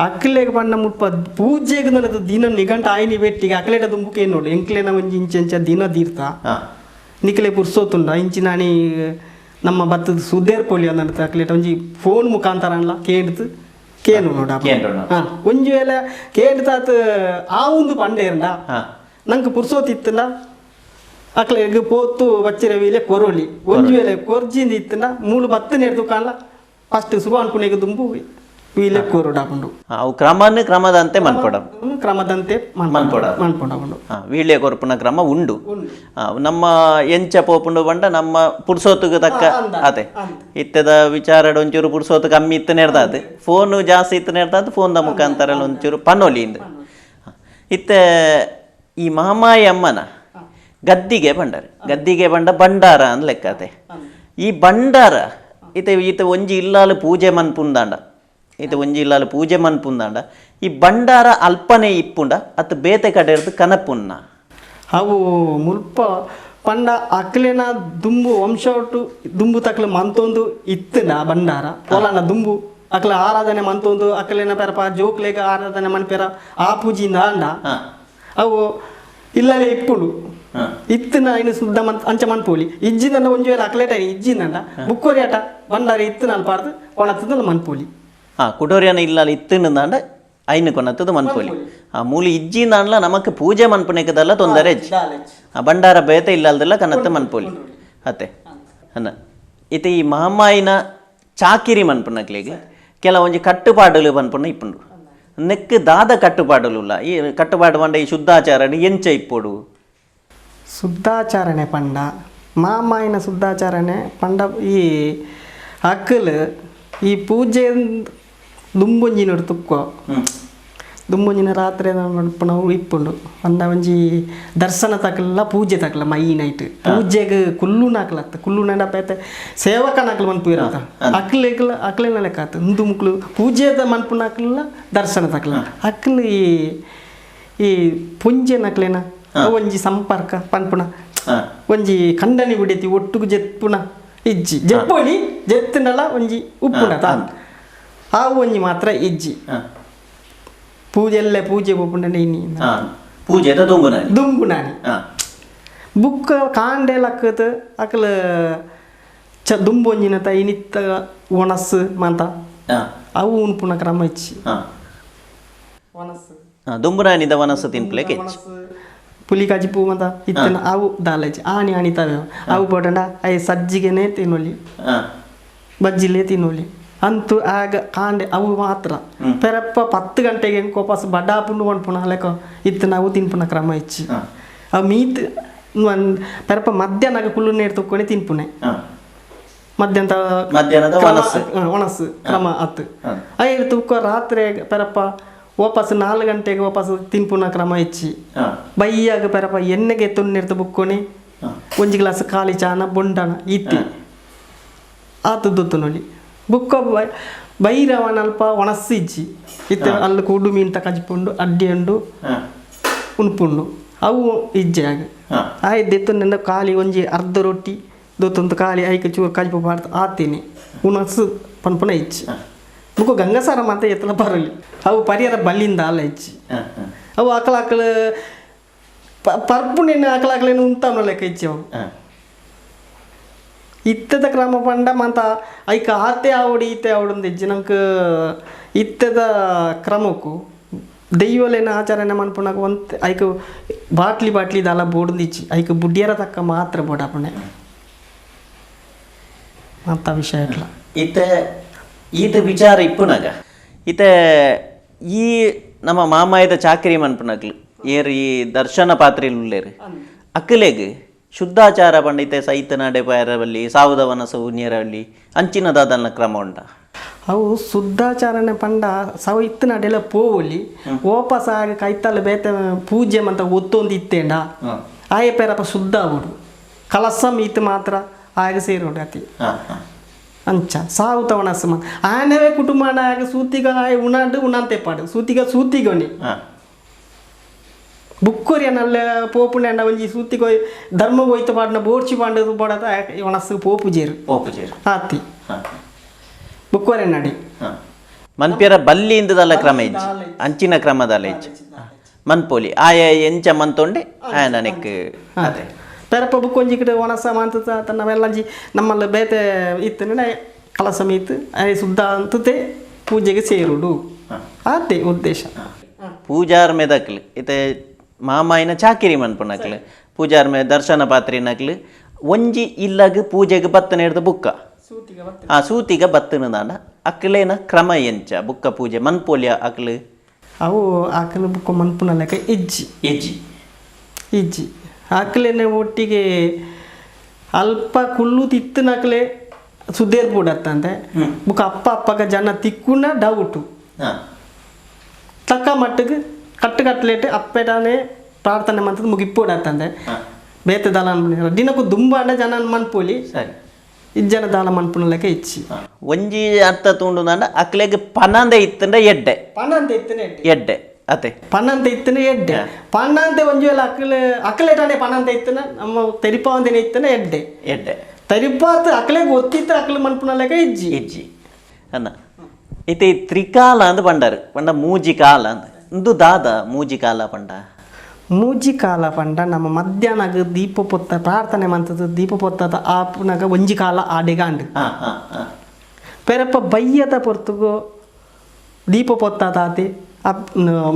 ಅಕ್ಲೆಗ್ ಪಂಡ ಮುಟ್ಪ ಪೂಜೆಗೆ ನನದು ದಿನ ನಿಘಂಟ ಆಯ್ನಿ ಬೆಟ್ಟಿಗೆ ಅಕ್ಲೇಟ ದುಂಬುಕೆ ನೋಡು ಎಂಕ್ಲೇನ ಒಂಜಿ ಇಂಚ ದಿನ ತೀರ್ಥ ನಿಕ್ಲೆ ಪುರ್ಸೋತುಂಡ ಇಂಚಿನಾನಿ ನಮ್ಮ ಬತ್ತದ ಸುದೇರ್ ಪೊಲಿ ಅಂದಂತ ಅಕ್ಲೇಟ ಒಂಜಿ ಫೋನ್ ಮುಖಾಂತರ ಅನ್ಲ ಕೇಂಡ್ದು ಕೇನು ನೋಡ ಹಾಂ ಒಂಜಿ ವೇಳೆ ಕೇಂಡ್ತಾತ್ ಆ ಒಂದು ಪಂಡೇರಂಡ ನಂಗೆ ಪುರ್ಸೋತಿತ್ತಂಡ ಅಕ್ಲೆಗ್ ಪೋತು ಬಚ್ಚಿರ ವೀಲೆ ಕೊರೋಲಿ ಒಂಜಿ ವೇಳೆ ಕೊರ್ಜಿಂದ ಇತ್ತಂಡ ಮೂಲು ಬತ್ತನೇ ದುಕಾನ್ಲ ಫಸ್ಟ್ ಶುರು ಅನ್ಕುನೆಗೆ ದುಂಬು ವೀಲೆ ಕೋರೋಡಾಪುಂಡು ಅವು ಕ್ರಮನ ಕ್ರಮದಂತೆ ಮನ್ಪೊಡ ಕ್ರಮದಂತೆ ಮನ್ಪೊಡ ಮನ್ಪೊಡಾಪುಂಡು ವೀಳ್ಯ ಕೊರ್ಪುನ ಕ್ರಮ ಉಂಡು ನಮ್ಮ ಎಂಚ ಪೋಪುಂಡು ಬಂಡ ನಮ್ಮ ಪುರ್ಸೋತುಗೆ ತಕ್ಕ ಅದೇ ಇತ್ತದ ವಿಚಾರ ಒಂಚೂರು ಪುರ್ಸೋತು ಕಮ್ಮಿ ಇತ್ತು ನೆಡ್ದಾದ್ ಫೋನು ಜಾಸ್ತಿ ಇತ್ತು ನೆಡ್ದಾದ್ ಫೋನ್ದ ಮುಖಾಂತರ ಒಂಚೂರು ಪನೋಲಿ ಇಂದು ಇತ್ತೆ ಈ ಮಹಾಮಾಯಿ ಅಮ್ಮನ ಗದ್ದಿಗೆ ಬಂಡಾರ ಗದ್ದಿಗೆ ಬಂಡ ಭಂಡಾರ ಅಂದ್ ಲೆಕ್ಕತೆ ಈ ಭಂಡಾರ ಇತ್ತೆ ಈತ ಒಂಜಿ ಇಲ್ಲಾಲು ಪೂಜೆ ಮನ್ಪುಂದಾಂಡ ಇದು ಒಂಜಿ ಇಲ್ಲಾಲು ಪೂಜೆ ಮನ್ಪುಂದಾಂಡ ಈ ಭಂಡಾರ ಅಲ್ಪನೆ ಇಪ್ಪುಂಡ ಅತ್ ಬೇತೆ ಕಡೆರ್ದು ಕನಪುನ್ನ ಅವು ಮುಲ್ಪ ಪಂಡ ಅಕ್ಲೆನ ದುಂಬು ವಂಶ ಒಟ್ಟು ದುಂಬು ತಕ್ಲೆ ಮಂತೊಂದು ಇತ್ತನ ಭಂಡಾರ ಪೊಲನ ದುಂಬು ಅಕ್ಲೆ ಆರಾಧನೆ ಮಂತೊಂದು ಅಕ್ಲೆನ ಪೆರಪ ಜೋಕ್ಲೆಗ ಆರಾಧನೆ ಮನ್ಪೆರ ಆ ಪೂಜಿಂದ ಅಂಡ ಅವು ಇಲ್ಲಲೇ ಇಪ್ಪುಂಡು ಇತ್ತಿನ ಇನ್ನು ಶುದ್ಧ ಮಂತ್ ಅಂಚ ಮನ್ಪೋಲಿ ಇಜ್ಜಿಂದ ಒಂಜಿ ವೇಳೆ ಅಕ್ಲೇಟ ಇಜ್ಜಿಂದ ಬುಕ್ಕೋರಿ ಆಟ ಭಂಡಾರ ಇತ್ತು ನಾನು ಪಾಡ್ದು ಒಣತ್ತದ ಮನ್ಪೋಲಿ ಹಾಂ ಕುಡೋರಿಯನ ಇಲ್ಲಲ್ಲಿ ಇತ್ತಿನಂದಾಂಡ ಐನು ಕೊನತ್ತದು ಮನ್ಪೊಲಿ ಆ ಮೂಲಿ ಇಜ್ಜಿಂದಾನ್ಲ ನಮಕ್ ಪೂಜೆ ಮನ್ಪುನೆಕದಲ್ಲ ತೊಂದರೆ ಆ ಭಂಡಾರ ಬೇತೆ ಇಲ್ಲಲ್ದಲ್ಲ ಕನತ್ತ ಮನ್ಪೊಲಿ ಅತ್ತೆ ಅನ್ನ ಇತ್ತೆ ಈ ಮಹಾಮಾಯಿನ ಚಾಕಿರಿ ಮನ್ಪುನಕ್ಲೆಗ್ ಕೆಲವೊಂಜಿ ಕಟ್ಟುಪಾಡುಲು ಮನ್ಪುನ ಇಪ್ಪುಂಡು ನೆಕ್ ದಾದ ಕಟ್ಟುಪಾಡುಲು ಈ ಕಟ್ಟುಪಾಡು ಪಂಡ ಈ ಶುದ್ಧಾಚಾರ ಎಂಚ ಇಪ್ಪೊಡು ಶುದ್ಧಾಚಾರಣೆ ಪಂಡ ಮಾಮಾಯಿನ ಶುದ್ಧಾಚಾರಣೆ ಪಂಡ ಈ ಅಕ್ಕಲು ಈ ಪೂಜೆ ದುಂಬೊಂಜಿನೋಡು ತುಕ್ಕೋ ದುಂಬೊಂಜಿನ ರಾತ್ರಿ ನಾವು ಇಪ್ಪುಂಡು ಅಂದ ಒಂಜಿ ದರ್ಶನ ತಕಲ್ಲ ಪೂಜೆ ತಕಲ ಮೈ ನೈಟ್ ಪೂಜೆಗೆ ಕುಲ್ಲುನಾಕ್ಲತ್ತ ಕುಲ್ಲುನಾಡ ಪೇತೆ ಸೇವಕನಾಕ್ಲು ಮನ್ಪು ಇರತ್ತ ಅಕ್ಲೆಗ್ಲ ಅಕ್ಲೆನ ಲೆಕ್ಕ ಉಂದು ಮುಕ್ಲು ಪೂಜೆದ ಮನ್ಪುನಾಕ್ಲ ದರ್ಶನ ತಕಲ ಅಕ್ಲು ಈ ಈ ಪುಂಜೆನಕ್ಲೆನ ಒಂಜಿ ಸಂಪರ್ಕ ಪನ್ಪುನ ಒಂಜಿ ಖಂಡನಿ ಬಿಡತಿ ಒಟ್ಟುಗು ಜೆಪ್ಪುನ ಇಜ್ಜಿ ಜೆಪ್ಪೊಲಿ ಜೆತ್ತುನಲ ಒಂಜಿ ಉಪ್ಪುನ ಆ ಒಂಜಿ ಮಾತ್ರ ಇಜ್ಜಿ ಪೂಜೆಲ್ಲೇ ಪೂಜೆ ಪೋಪುಂಡ ಇನಿ ಪೂಜೆ ದುಂಬುನಾನಿ ದುಂಬುನಾನಿ ಬುಕ್ಕ ಕಾಂಡೆ ಲಕ್ಕದ ಅಕಲ ಚ ದುಂಬೊಂಜಿನತ ಇನಿತ್ತ ಒಣಸು ಮಾಂತ ಅವು ಉನ್ಪುನ ಕ್ರಮ ಇಚ್ಚಿ ಒಣಸು ದುಂಬುನಾನಿದ ಒಣಸು ತಿನ್ಪ್ಲೇಕೆ ಪುಲಿ ಕಜಿಪು ಮಂತ ಇತ್ತನ ಅವು ದಾಲಜಿ ಆನಿ ಆನಿ ತವೆ ಅವು ಪೋಟಂಡ I ಸಜ್ಜಿಗೆನೇ ತಿನ್ನೊಲಿ ಬಜ್ಜಿಲೇ ತಿನ್ನೊಲಿ ಅಂತೂ ಆಗ ಕಾಂಡೆ ಅವು ಮಾತ್ರ ಪೆರಪ್ಪ 10 ಗಂಟೆಗೆ ಕೋಪಾಸ ಬಡಾಪುಂಡು ಪನ್ಪುನ ಲೆಕ್ಕ ಇತ್ತು ನಾವು ತಿನ್ಪುನ ಕ್ರಮ ಇಚ್ಚಿ ಅವು ಮೀತ್ ಪೆರಪ್ಪ ಮಧ್ಯಾಹ್ನ ಕುಲ್ಲು ನೀರು ತಕ್ಕೊಂಡು ತಿನ್ಪುನೆ ಮಧ್ಯಾಹ್ನದ ಒಣಸು ಕ್ರಮ ಆತು ಐದು ತುಕ್ಕ ರಾತ್ರಿ ಪೆರಪ್ಪ ವಾಪಸ್ 4 ಗಂಟೆಗೆ ವಾಪಸ್ ತಿನ್ಪುನ ಕ್ರಮ ಇಚ್ಚಿ ಬೈಯಾಗ ಪೆರಪ್ಪ ಎಣ್ಣೆಗೆ ತುನ್ನಿರ್ತು ಬುಕ್ಕೊನಿ ಒಂಜಿ ಗ್ಲಾಸ್ ಖಾಲಿ ಚಾನ ಬೊಂಡನ ಇತ್ತಿ ಆತದ್ದು ನೋಡಿ ಬುಕ್ಕ ಬೈರವನಲ್ಪ ಒಣಸು ಇಜ್ಜಿ ಇತ್ತೆ ಅಲ್ಲಿ ಕೂಡು ಮೀನು ತಕಜಿಪುಂಡು ಅಡ್ಡಿ ಉಂಡು ಉಣ್ಪುಂಡು ಅವು ಇಜ್ಜೆ ಆಗ ಆಯ್ತು ದೆತ್ತು ಖಾಲಿ ಒಂಜಿ ಅರ್ಧ ರೊಟ್ಟಿ ದೊತ್ತೊಂದು ಖಾಲಿ ಐಕ ಚೂರು ಕಜಿಪು ಬಾರ್ದು ಆತೀನಿ ಉಣಸು ಪನ್ಪುನ ಇಜ್ಜಿ ಬುಕ್ಕ ಗಂಗಸಾರ ಮಾತ್ರ ಎತ್ತಲ ಬರಲಿ ಅವು ಪರಿಹಾರ ಬಲ್ಲಿಂದ ಅಲ್ಲ ಇಜ್ಜಿ ಅವು ಅಕಲ ಅಕಲ ಪರ್ಪುನೇನು ಅಕಲ ಅಕಲೇನು ಉಂತಾವನ ಲೆಕ್ಕ ಇಜ್ಜಿ ಅವು ಇತ್ತದ ಕ್ರಮ ಪಂಡ ಮಂತ ಐಕ ಆತೆ ಆವಡಿ ಈತೆ ಆವಡೊಂದು ಇಜ್ಜಿ ನಂಗೆ ಇತ್ತದ ಕ್ರಮಕ್ಕೂ ದೈವಲೇನ ಆಚರಣೆ ಮನ್ಪುನಾಗ ಒಂತೆ ಐಕ ಬಾಟ್ಲಿ ಬಾಟ್ಲಿ ದಾಲ ಬೋಡ್ದು ಇಜ್ಜಿ ಐಕ ಬುಡ್ಡಿಯರ ತಕ್ಕ ಮಾತ್ರ ಬೋಡಾಪಣೆ ಅಂತ ವಿಷಯ ಇట్లా ಇತ್ತೆ ಈತ ವಿಚಾರ ಇಪ್ಪುನಾಗ ಇತ್ತೆ ಈ ನಮ್ಮ ಮಾಮಾಯದ ಚಾಕರಿ ಮನ್ಪುನಕ್ಲು ಏರು ಈ ದರ್ಶನ ಪಾತ್ರೆలు ಉಲ್ಲೇರು ಅಕ್ಕಲೆಗ್ ಶುದ್ಧಾಚಾರ ಪಂಡಿತೆ ಸೈತನಾಡೆ ಪಾಯರವಲ್ಲಿ ಸಾವುದವನ ಸೌನ್ಯರವಲ್ಲಿ ಅಂಚಿನ ದಾದನ ಕ್ರಮ ಉಂಟ ಅವು ಶುದ್ಧಾಚಾರಣೆ ಪಂಡ ಸವ ಇತ್ತನಾಡೆಲ್ಲ ಪೋವಲಿ ಓಪಸ ಆಗ ಕೈತಲ್ಲ ಬೇತೆ ಪೂಜೆ ಮಂತ ಒತ್ತೊಂದು ಇತ್ತೇಂಡ ಆಯ ಪೇರಪ್ಪ ಶುದ್ಧ ಅವಡು ಕಲಸಂ ಇತ್ತು ಮಾತ್ರ ಆಗ ಸೇರೋಡು ಅತಿ ಅಂಚ ಸಾವು ತವಣಸಮ ಆನವೇ ಕುಟುಂಬ ಆಗ ಸೂತಿಗ ಆಯ ಉಣಾಡು ಉಣಂತೆ ಪಾಡು ಸೂತಿಗ ಸೂತಿಗೊನಿ ಬುಕ್ಕೊರಿಯನಲ್ಲ ಪೋಪುಂಡ ಒಂಜಿ ಸೂತಿಗೊ ಧರ್ಮ ಹೋಯ್ತು ಪಾಡಿನ ಬೋರ್ಚಿ ಪಾಂಡದು ಪೋಡದ ಒಣಸು ಪೋಪು ಜೇರು ಪೋಪು ಜೇರು ಆತಿ ಬುಕ್ಕೊರೆ ನಡಿ ಮನ್ಪಿಯರ ಬಲ್ಲಿಂದದಲ್ಲ ಕ್ರಮ ಇಜ್ಜಿ ಅಂಚಿನ ಕ್ರಮದಲ್ಲ ಇಜ್ಜಿ ಮನ್ಪೋಲಿ ಆಯ ಎಂಚ ಮಂತೊಂಡೆ ಆಯ ನನಕ್ಕೆ ಅದೇ ಪೆರಪ್ಪ ಬುಕ್ಕೊಂಜಿ ಕಡೆ ಒಣಸ ಮಾಂತ ನಾವೆಲ್ಲಂಜಿ ನಮ್ಮಲ್ಲ ಬೇತೆ ಇತ್ತು ಕಲಸ ಮೀತು ಶುದ್ಧ ಅಂತತೆ ಪೂಜೆಗೆ ಸೇರುಡು ಆತೆ ಉದ್ದೇಶ ಪೂಜಾರ್ ಮೆದಕ್ಲು ಇತ್ತೆ ಮಾಮಾಯಿನ ಚಾಕಿರಿ ಮನ್ಪುನಕ್ಲು ಪೂಜಾರ್ ಮೇ ದರ್ಶನ ಪಾತ್ರಿನಕ್ಲು ಒಂಜಿ ಇಲ್ಲಗ್ ಪೂಜೆಗೆ ಬತ್ತನ ಹಿಡ್ದು ಬುಕ್ಕ ಆ ಸೂತಿಗ ಬತ್ತನದಾಂಡ ಅಕ್ಲೇನ ಕ್ರಮ ಎಂಚ ಬುಕ್ಕ ಪೂಜೆ ಮನ್ಪೋಲಿಯ ಅಕ್ಲು ಅವು ಆಕಲು ಬುಕ್ಕ ಮನ್ಪುನ ಲೆಕ್ಕ ಇಜ್ಜಿ ಇಜ್ಜಿ ಇಜ್ಜಿ ಆಕಲೇನೆ ಒಟ್ಟಿಗೆ ಅಲ್ಪ ಕುಲ್ಲು ತಿತ್ತನಕ್ಲೆ ಸುದೇರ್ ಬೂಡತ್ತಂತೆ ಬುಕ್ಕ ಅಪ್ಪ ಅಪ್ಪಗ ಜನ ತಿಕ್ಕುನ ಡೌಟು ತಕ್ಕ ಮಟ್ಟಿಗೆ ಕಟ್ಟು ಕಟ್ಲೇಟ್ ಅಪ್ಪೆಟಾನೆ ಪ್ರಾರ್ಥನೆ ಮಂತದ ಮುಗಿಪ್ಪೋಡತ್ತಂದೆ ಬೇತೆ ದಾಲ ದಿನಕ್ಕೂ ದುಂಬಾಂಡ ಜನ ಮನ್ಪೋಲಿ ಸರಿ ಇಜ್ಜನ ದಾಲ ಮನ್ಪುನ ಲೆಕ್ಕ ಇಚ್ಚಿ ಒಂಜಿ ಅರ್ಥ ತೂಂಡುದಾಂಡ ಅಕ್ಲೆಗ್ ಪನಂದೆ ಇತ್ತಂಡ ಎಡ್ಡೆ ಪನಂತೆ ಇತ್ತನೆ ಎಡ್ಡೆ ಅತೆ ಪನ್ನಂತೆ ಇತ್ತನೆ ಎಡ್ಡೆ ಪನ್ನಂತೆ ಒಂಜಿ ವೇಳೆ ಅಕ್ಲೆ ಅಕ್ಲೆಟಾನೆ ಪನ್ನಂತೆ ಇತ್ತನ ನಮ್ಮ ತೆರಿಪಾವಂದೇನೆ ಇತ್ತನ ಎಡ್ಡೆ ಎಡ್ಡೆ ತೆರಿಪಾತ್ ಅಕ್ಲೆಗ್ ಒತ್ತಿತ್ತು ಅಕ್ಲೆ ಮನ್ಪುನ ಲೆಕ್ಕ ಇಜ್ಜಿ ಇಜ್ಜಿ ಅನ್ನ ಇತ್ತೆ ಈ ತ್ರಿಕಾಲ ಅಂದ್ ಪಂಡರು ಪಂಡ ಮೂಜಿ ಕಾಲ ಅಂದ್ ಇಂದು ದಾದ ಮೂಜಿ ಕಾಲ ಪಂಡ ಮೂಜಿ ಕಾಲ ಪಂಡ ನಮ್ಮ ಮಧ್ಯಾಹ್ನಗ ದೀಪ ಪೊತ್ತ ಪ್ರಾರ್ಥನೆ ಮಂತದ ದೀಪ ಪೊತ್ತದ ಆಪುನಗ ಒಂಜಿ ಕಾಲ ಆಡೆಗಾಂಡ್ ಪೆರಪ್ಪ ಬಯ್ಯದ ಪೊರ್ತುಗು ದೀಪ ಪೊತ್ತ ತಾತಿ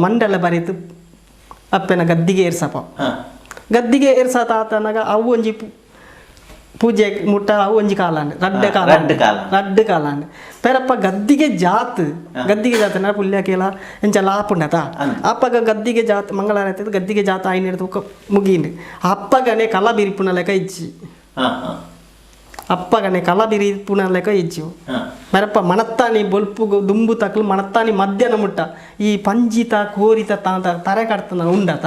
ಮಂಡಲ ಬರೆತು ಅಪ್ಪೆನ ಗದ್ದಿಗೆ ಏರ್ಸಪ್ಪ ಗದ್ದಿಗೆ ಏರ್ಸ ತಾತನಾಗ ಅವು ಒಂಜಿ ಪೂಜೆ ಮುಟ್ಟ ಅವು ಒಂಜಿ ಕಾಲಾಂಡ್ ರಡ್ಡೆ ಕಾಲ ರಡ್ಡು ಕಾಲಾಂಡ್ ಪೆರಪ್ಪ ಗದ್ದಿಗೆ ಜಾತ್ ಗದ್ದಿಗೆ ಜಾತ್ ಪುಲ್ಯ ಕೇಲ ಎಂಚ ಲಾಪುಂಡತ ಅಪ್ಪಗ ಗದ್ದಿಗೆ ಜಾತ್ ಮಂಗಳಾರ ಗದ್ದಿಗೆ ಜಾತ್ ಆಯ್ನ ಹಿಡ್ದು ಮುಗೀಂಡು ಅಪ್ಪಗನೆ ಕಲ ಬಿರಿಪುನ ಲೆಕ್ಕ ಇಜ್ಜಿ ಅಪ್ಪಗನೆ ಕಲ ಬಿರಿಪುನ ಲೆಕ್ಕ ಇಜ್ಜಿ ಮರಪ್ಪ ಮಣತ್ತಾನಿ ಬೊಲ್ಪು ದುಂಬು ತಕ್ಲು ಮಣತ್ತಾನಿ ಮಧ್ಯಾಹ್ನ ಮುಟ್ಟ ಈ ಪಂಜಿತ ಕೋರಿತ ತಾಂತ ತರೆ ಕಡ್ತನ ಉಂಡತ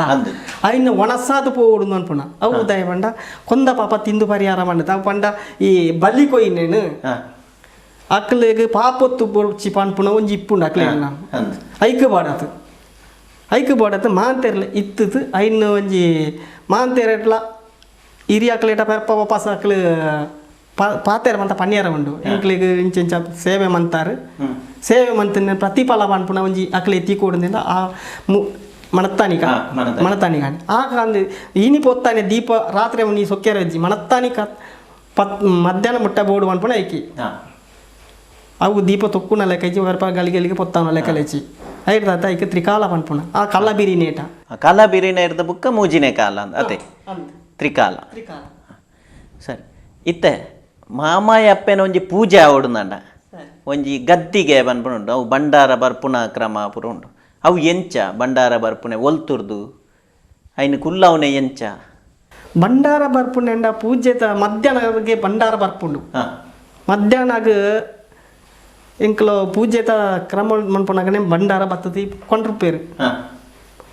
ಅಯ್ನ ಒಣಸಾದು ಪೋಡು ಅನ್ಪುಣ ಅವು ಉದಯ ಪಂಡ ಕೊಂದ ಪಾಪ ತಿಂದು ಪರಿಹಾರ ಮಂಡತ ಅವು ಪಂಡ ಈ ಬಲಿ ಕೊಯ್ನೇನು ಅಕ್ಲೆಗ್ ಪಾಪೊತ್ತು ಬೊಡ್ಚಿ ಪನ್ಪುಣ ಒಂಜಿ ಇಪ್ಪುಂಡು ಅಕ್ಲೆಗ್ ಐಕ್ ಬಾಡತು ಐಕ್ ಬಾಡತು ಮಾಂತೆರ್ಲ ಇತ್ತದು ಐನ ಒಂಜಿ ಮಾಂತೆರಟ್ಲ ಹಿರಿಯ ಅಕ್ಲೇಟ ಪೆರ್ಪ ವಾಪಸ್ ಅಕ್ಲು ಪಾತೆರ ಮಂತ ಪನ್ನಿಯರ ಉಂಡು ಎಂಕ್ಲೆಗ್ ಇಂಚ ಇಂಚ ಸೇವೆ ಮಂತಾರು ಸೇವೆ ಮಂತಿನ ಪ್ರತಿಫಲ ಪನ್ಪುಣ ಒಂಜಿ ಅಕ್ಲೆ ತೀಕೊಡುಂದಿಂದ ಆ ಮಣತ್ತಾನಿಕ ಮಣತ್ತಾನಿಕ ಆ ಕಾಂದು ಇನಿ ಪೊತ್ತಾನೆ ದೀಪ ರಾತ್ರಿ ನೀ ಸೊಕ್ಕೆರ ಅಜ್ಜಿ ಮಣತ್ತಾನಿಕ ಪತ್ ಮಧ್ಯಾಹ್ನ ಮುಟ್ಟ ಬೋಡು ಪನ್ಪುಣ ಐಕಿ ಅವು ದೀಪ ತೊಕ್ಕುನ ಲೆಕ್ಕ ಇಜ್ಜಿ ಹೊರಪ ಗಲಿಗೆ ಪೊತ್ತಾನ ಲೆಕ್ಕ ಲೆಚ್ಚಿ ಐರ್ದಾತ ಐಕೆ ತ್ರಿಕಾಲ ಪನ್ಪುಣ ಆ ಕಲ್ಲ ಬಿರಿನೇಟ ಕಲ್ಲ ಬಿರಿನ ಇರ್ದ ಬುಕ್ಕ ಮೂಜಿನೇ ಕಾಲ ಅದೇ ತ್ರಿಕಾಲ ತ್ರಿಕಾಲ ಸರಿ ಇತ್ತೆ ಮಾಮಾಯ ಅಪ್ಪೆನ ಒಂಜಿ ಪೂಜೆ ಆವಡುಂದಂಡ ಒಂಜಿ ಗದ್ದಿಗೆ ಪನ್ಪುಣ ಅವು ಭಂಡಾರ ಬರ್ಪುಣ ಕ್ರಮ ಪೂರ ಉಂಡು ಅವು ಎಂಚ ಭಂಡಾರ ಬರ್ಪುಣೆ ಒಲ್ತುರ್ದು ಐನು ಕುಲ್ಲವನೆ ಎಂಚ ಭಂಡಾರ ಬರ್ಪುಣೆಂಡ ಪೂಜೆತ ಮಧ್ಯಾಹ್ನಗೆ ಭಂಡಾರ ಬರ್ಪುಂಡು ಮಧ್ಯಾಹ್ನಗ ಎಂಕ್ಲ ಪೂಜೆತ ಕ್ರಮ ಮನ್ಪುನಾಗನೆ ಭಂಡಾರ ಬತ್ತತಿ ಕೊಂಡ್ರುಪೇರು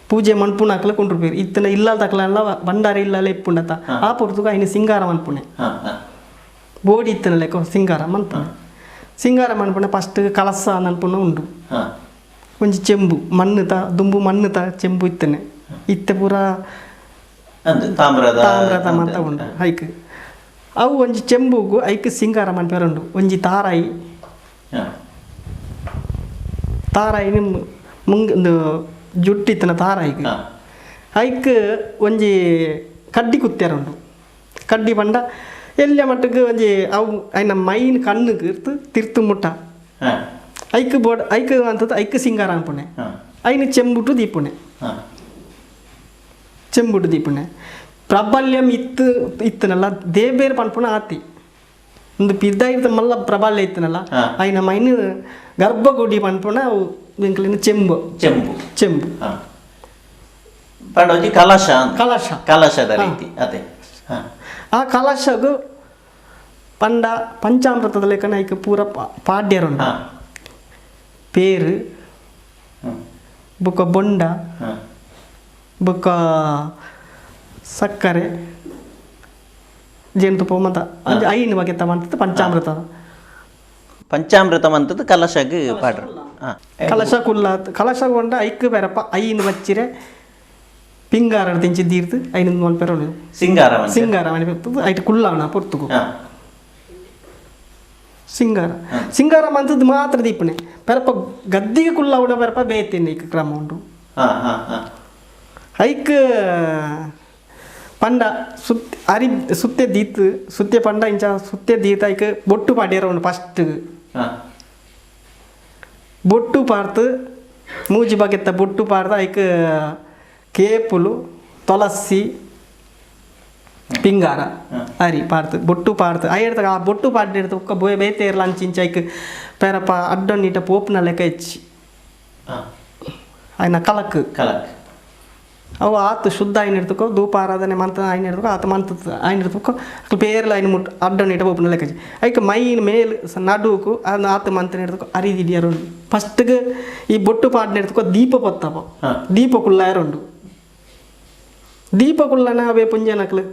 ಪೂಜೆ ಮನ್ಪುನಾಕಲ ಕೊಂಡ್ರುಪೇರು ಇತ್ತನ ಇಲ್ಲ ತಕಲೆಲ್ಲ ಭಂಡಾರ ಇಲ್ಲಲ್ಲ ಇಪ್ಪುಂಡತ ಆ ಪೊರ್ತುಗ ಐನು ಸಿಂಗಾರ ಮನ್ಪುಣೆ ಬೋಡಿ ಇತ್ತನ ಲೆಕ್ಕ ಸಿಂಗಾರ ಮನ್ಪುಣೆ ಸಿಂಗಾರ ಮನ್ಪುಣೆ ಫಸ್ಟ್ ಕಲಸ ಅನ್ಪುಣ ಉಂಡು ಒಂಜಿ ಚೆಂಬು ಮಣ್ಣುತ ದುಂಬು ಮಣ್ಣುತ ಚೆಂಬು ಇತ್ತನೆ ಇತ್ತೆ ಪೂರ ತಾಮ್ರದ ಮಂತ ಉಂಡು ಐಕ್ ಅವು ಒಂಜಿ ಚೆಂಬುಗು ಐಕ್ ಸಿಂಗಾರ ಮನ್ಪೇರುಂಡು ಒಂಜಿ ತಾರಾಯಿ ತಾರಾಯಿ ಮುಂಗ್ ಜುಟ್ಟಿತ್ತನ ತಾರಾಯಿಗ್ ಐಕ್ ಒಂಜಿ ಕಡ್ಡಿ ಕುತ್ತೇರುಂಡು ಕಡ್ಡಿ ಪಂಡ ಎಲ್ಲ ಮಟ್ಟಕ್ಕೆ ಒಂಜಿ ಅವು ಐನ ಮೈನ್ ಕಣ್ಣುಗೆ ಇರ್ತು ತಿರ್ತು ಮುಟ್ಟ ಐಕ್ ಬೋರ್ಡ್ ಐಕ್ ಅಂತದ್ದು ಐಕ್ ಸಿಂಗಾರ ಅನ್ಪುಣೆ ಐನ ಚೆಂಬುಟು ದೀಪುಣೆ ಚೆಂಬುಟು ದೀಪುಣೆ ಪ್ರಬಲ್ಯಂ ಇತ್ತು ಇತ್ತನಲ್ಲ ದೇಬೇರ್ ಪನ್ಪುಣ ಆತಿ ಒಂದು ಪಿದ್ದ ಮಲ್ಲ ಪ್ರಬಲ್ಯ ಇತ್ತನಲ್ಲ ಐನ ಮೈನ್ ಗರ್ಭಗುಡಿ ಪನ್ಪುಣ ಎಂಕ್ಲಿನ ಚೆಂಬು ಚೆಂಬು ಚೆಂಬು ಪಂಡ ಒಂಜಿ ಕಲಶ ಕಲಶ ಕಲಶದ ರೀತಿ ಅದೇ ಆ ಕಲಶಗು ಪಂಡ ಪಂಚಾಮೃತದ ಲೆಕ್ಕನ ಐಕ್ ಪೂರ ಪಾಡ್ಯರುಂಡು ಪೇರು ಬೊಕ್ಕ ಬೊಂಡ ಬೊಕ್ಕ ಸಕ್ಕರೆ ಜೇನುತುಪ್ಪ ಮಂತ ಐನು ಬಗೆತ ಮಂತದ್ದು ಪಂಚಾಮೃತ ಪಂಚಾಮೃತ ಮಂತದ್ದು ಕಲಶಗ್ ಪಾಡ್ರು ಕಲಶ ಕುಲ್ಲ ಕಲಶ ಕೊಂಡ ಐಕ್ ಬೇರಪ್ಪ ಐನು ಬಚ್ಚಿರೆ ಪಿಂಗಾರ ತಿಂಚಿ ದೀರ್ದು ಐನು ಮಲ್ಪೆರೋಡು ಸಿಂಗಾರ ಸಿಂಗಾರ ಮನೆ ಐಟ್ ಕುಲ್ಲವನ ಪೊರ್ತುಗು ಸಿಂಗಾರ ಸಿಂಗಾರ ಮಂತದ್ದು ಮಾತ್ರ ದೀಪನೆ ಪೆರಪ್ಪ ಗದ್ದಿಗೆ ಕುಲ್ಲವನ ಪೆರಪ್ಪ ಬೇತೇನೆ ಐಕ್ ಕ್ರಮ ಉಂಡು ಐಕ್ ಪಂಡ ಸುತ್ತ ಅರಿ ಸುತ್ತೆ ದೀತ್ ಸುತ್ತೆ ಪಂಡ ಇಂಚ ಸುತ್ತೆ ದೀತ್ ಐಕ್ ಬೊಟ್ಟು ಪಾಡ್ಯರ ಉಂಡು ಫಸ್ಟ್ ಬೊಟ್ಟು ಪಾಡ್ತು ಮೂಜಿ ಬಗೆತ್ತ ಬೊಟ್ಟು ಪಾಡ್ದು ಐಕ್ ಕೇಪುಲು ತುಳಸಿ ಪಿಂಗಾರ ಅರಿ ಪಾಡ್ತು ಬೊಟ್ಟು ಪಾಡ್ತು ಐಡ್ತ ಆ ಬೊಟ್ಟು ಪಾಡ್ದು ಒಕ್ಕ ಬೋಯ್ ಬೇತೇರ್ಲ ಅಂಚಿಂಚ ಐಕ್ ಪೇರಪ್ಪ ಅಡ್ಡೊನ್ನಿಟ ಪೋಪುನ ಲೆಕ್ಕ ಹೆಚ್ಚಿ ಆಯ್ನ ಕಲಕ್ ಕಲಕ್ ಅವು ಆತು ಶುದ್ಧ ಆಯ್ನ ಹಿಡ್ದುಕೋ ಧೂಪ ಆರಾಧನೆ ಮಂತ ಆಯ್ನ ಹಿಡ್ದುಕೋ ಆತ ಮಂತ ಆಯ್ನ ಹಿಡ್ದುಕೋ ಅಕ್ಲು ಪೇರ್ಲ ಆಯ್ನ ಮುಟ್ ಅಡ್ಡೊನ್ನಿಟ ಪೋಪುನ ಲೆಕ್ಕ ಹೆಚ್ಚಿ ಐಕ್ ಮೈನ್ ಮೇಲ್ ನಡುಕು ಅದನ್ನ ಆತ ಮಂತನ ಹಿಡ್ದುಕೋ ಅರಿದಿಡಿಯರು ಫಸ್ಟ್ಗೆ ಈ ಬೊಟ್ಟು ಪಾಡ್ನ ಹಿಡ್ದುಕೋ ದೀಪ ಪೊತ್ತಪ್ಪ ದೀಪ ಕುಲ್ಲಾಯರುಂಡು ದೀಪ ಕುಲ್ಲನ ಅವೇ ಪುಂಜನಕ್ಲು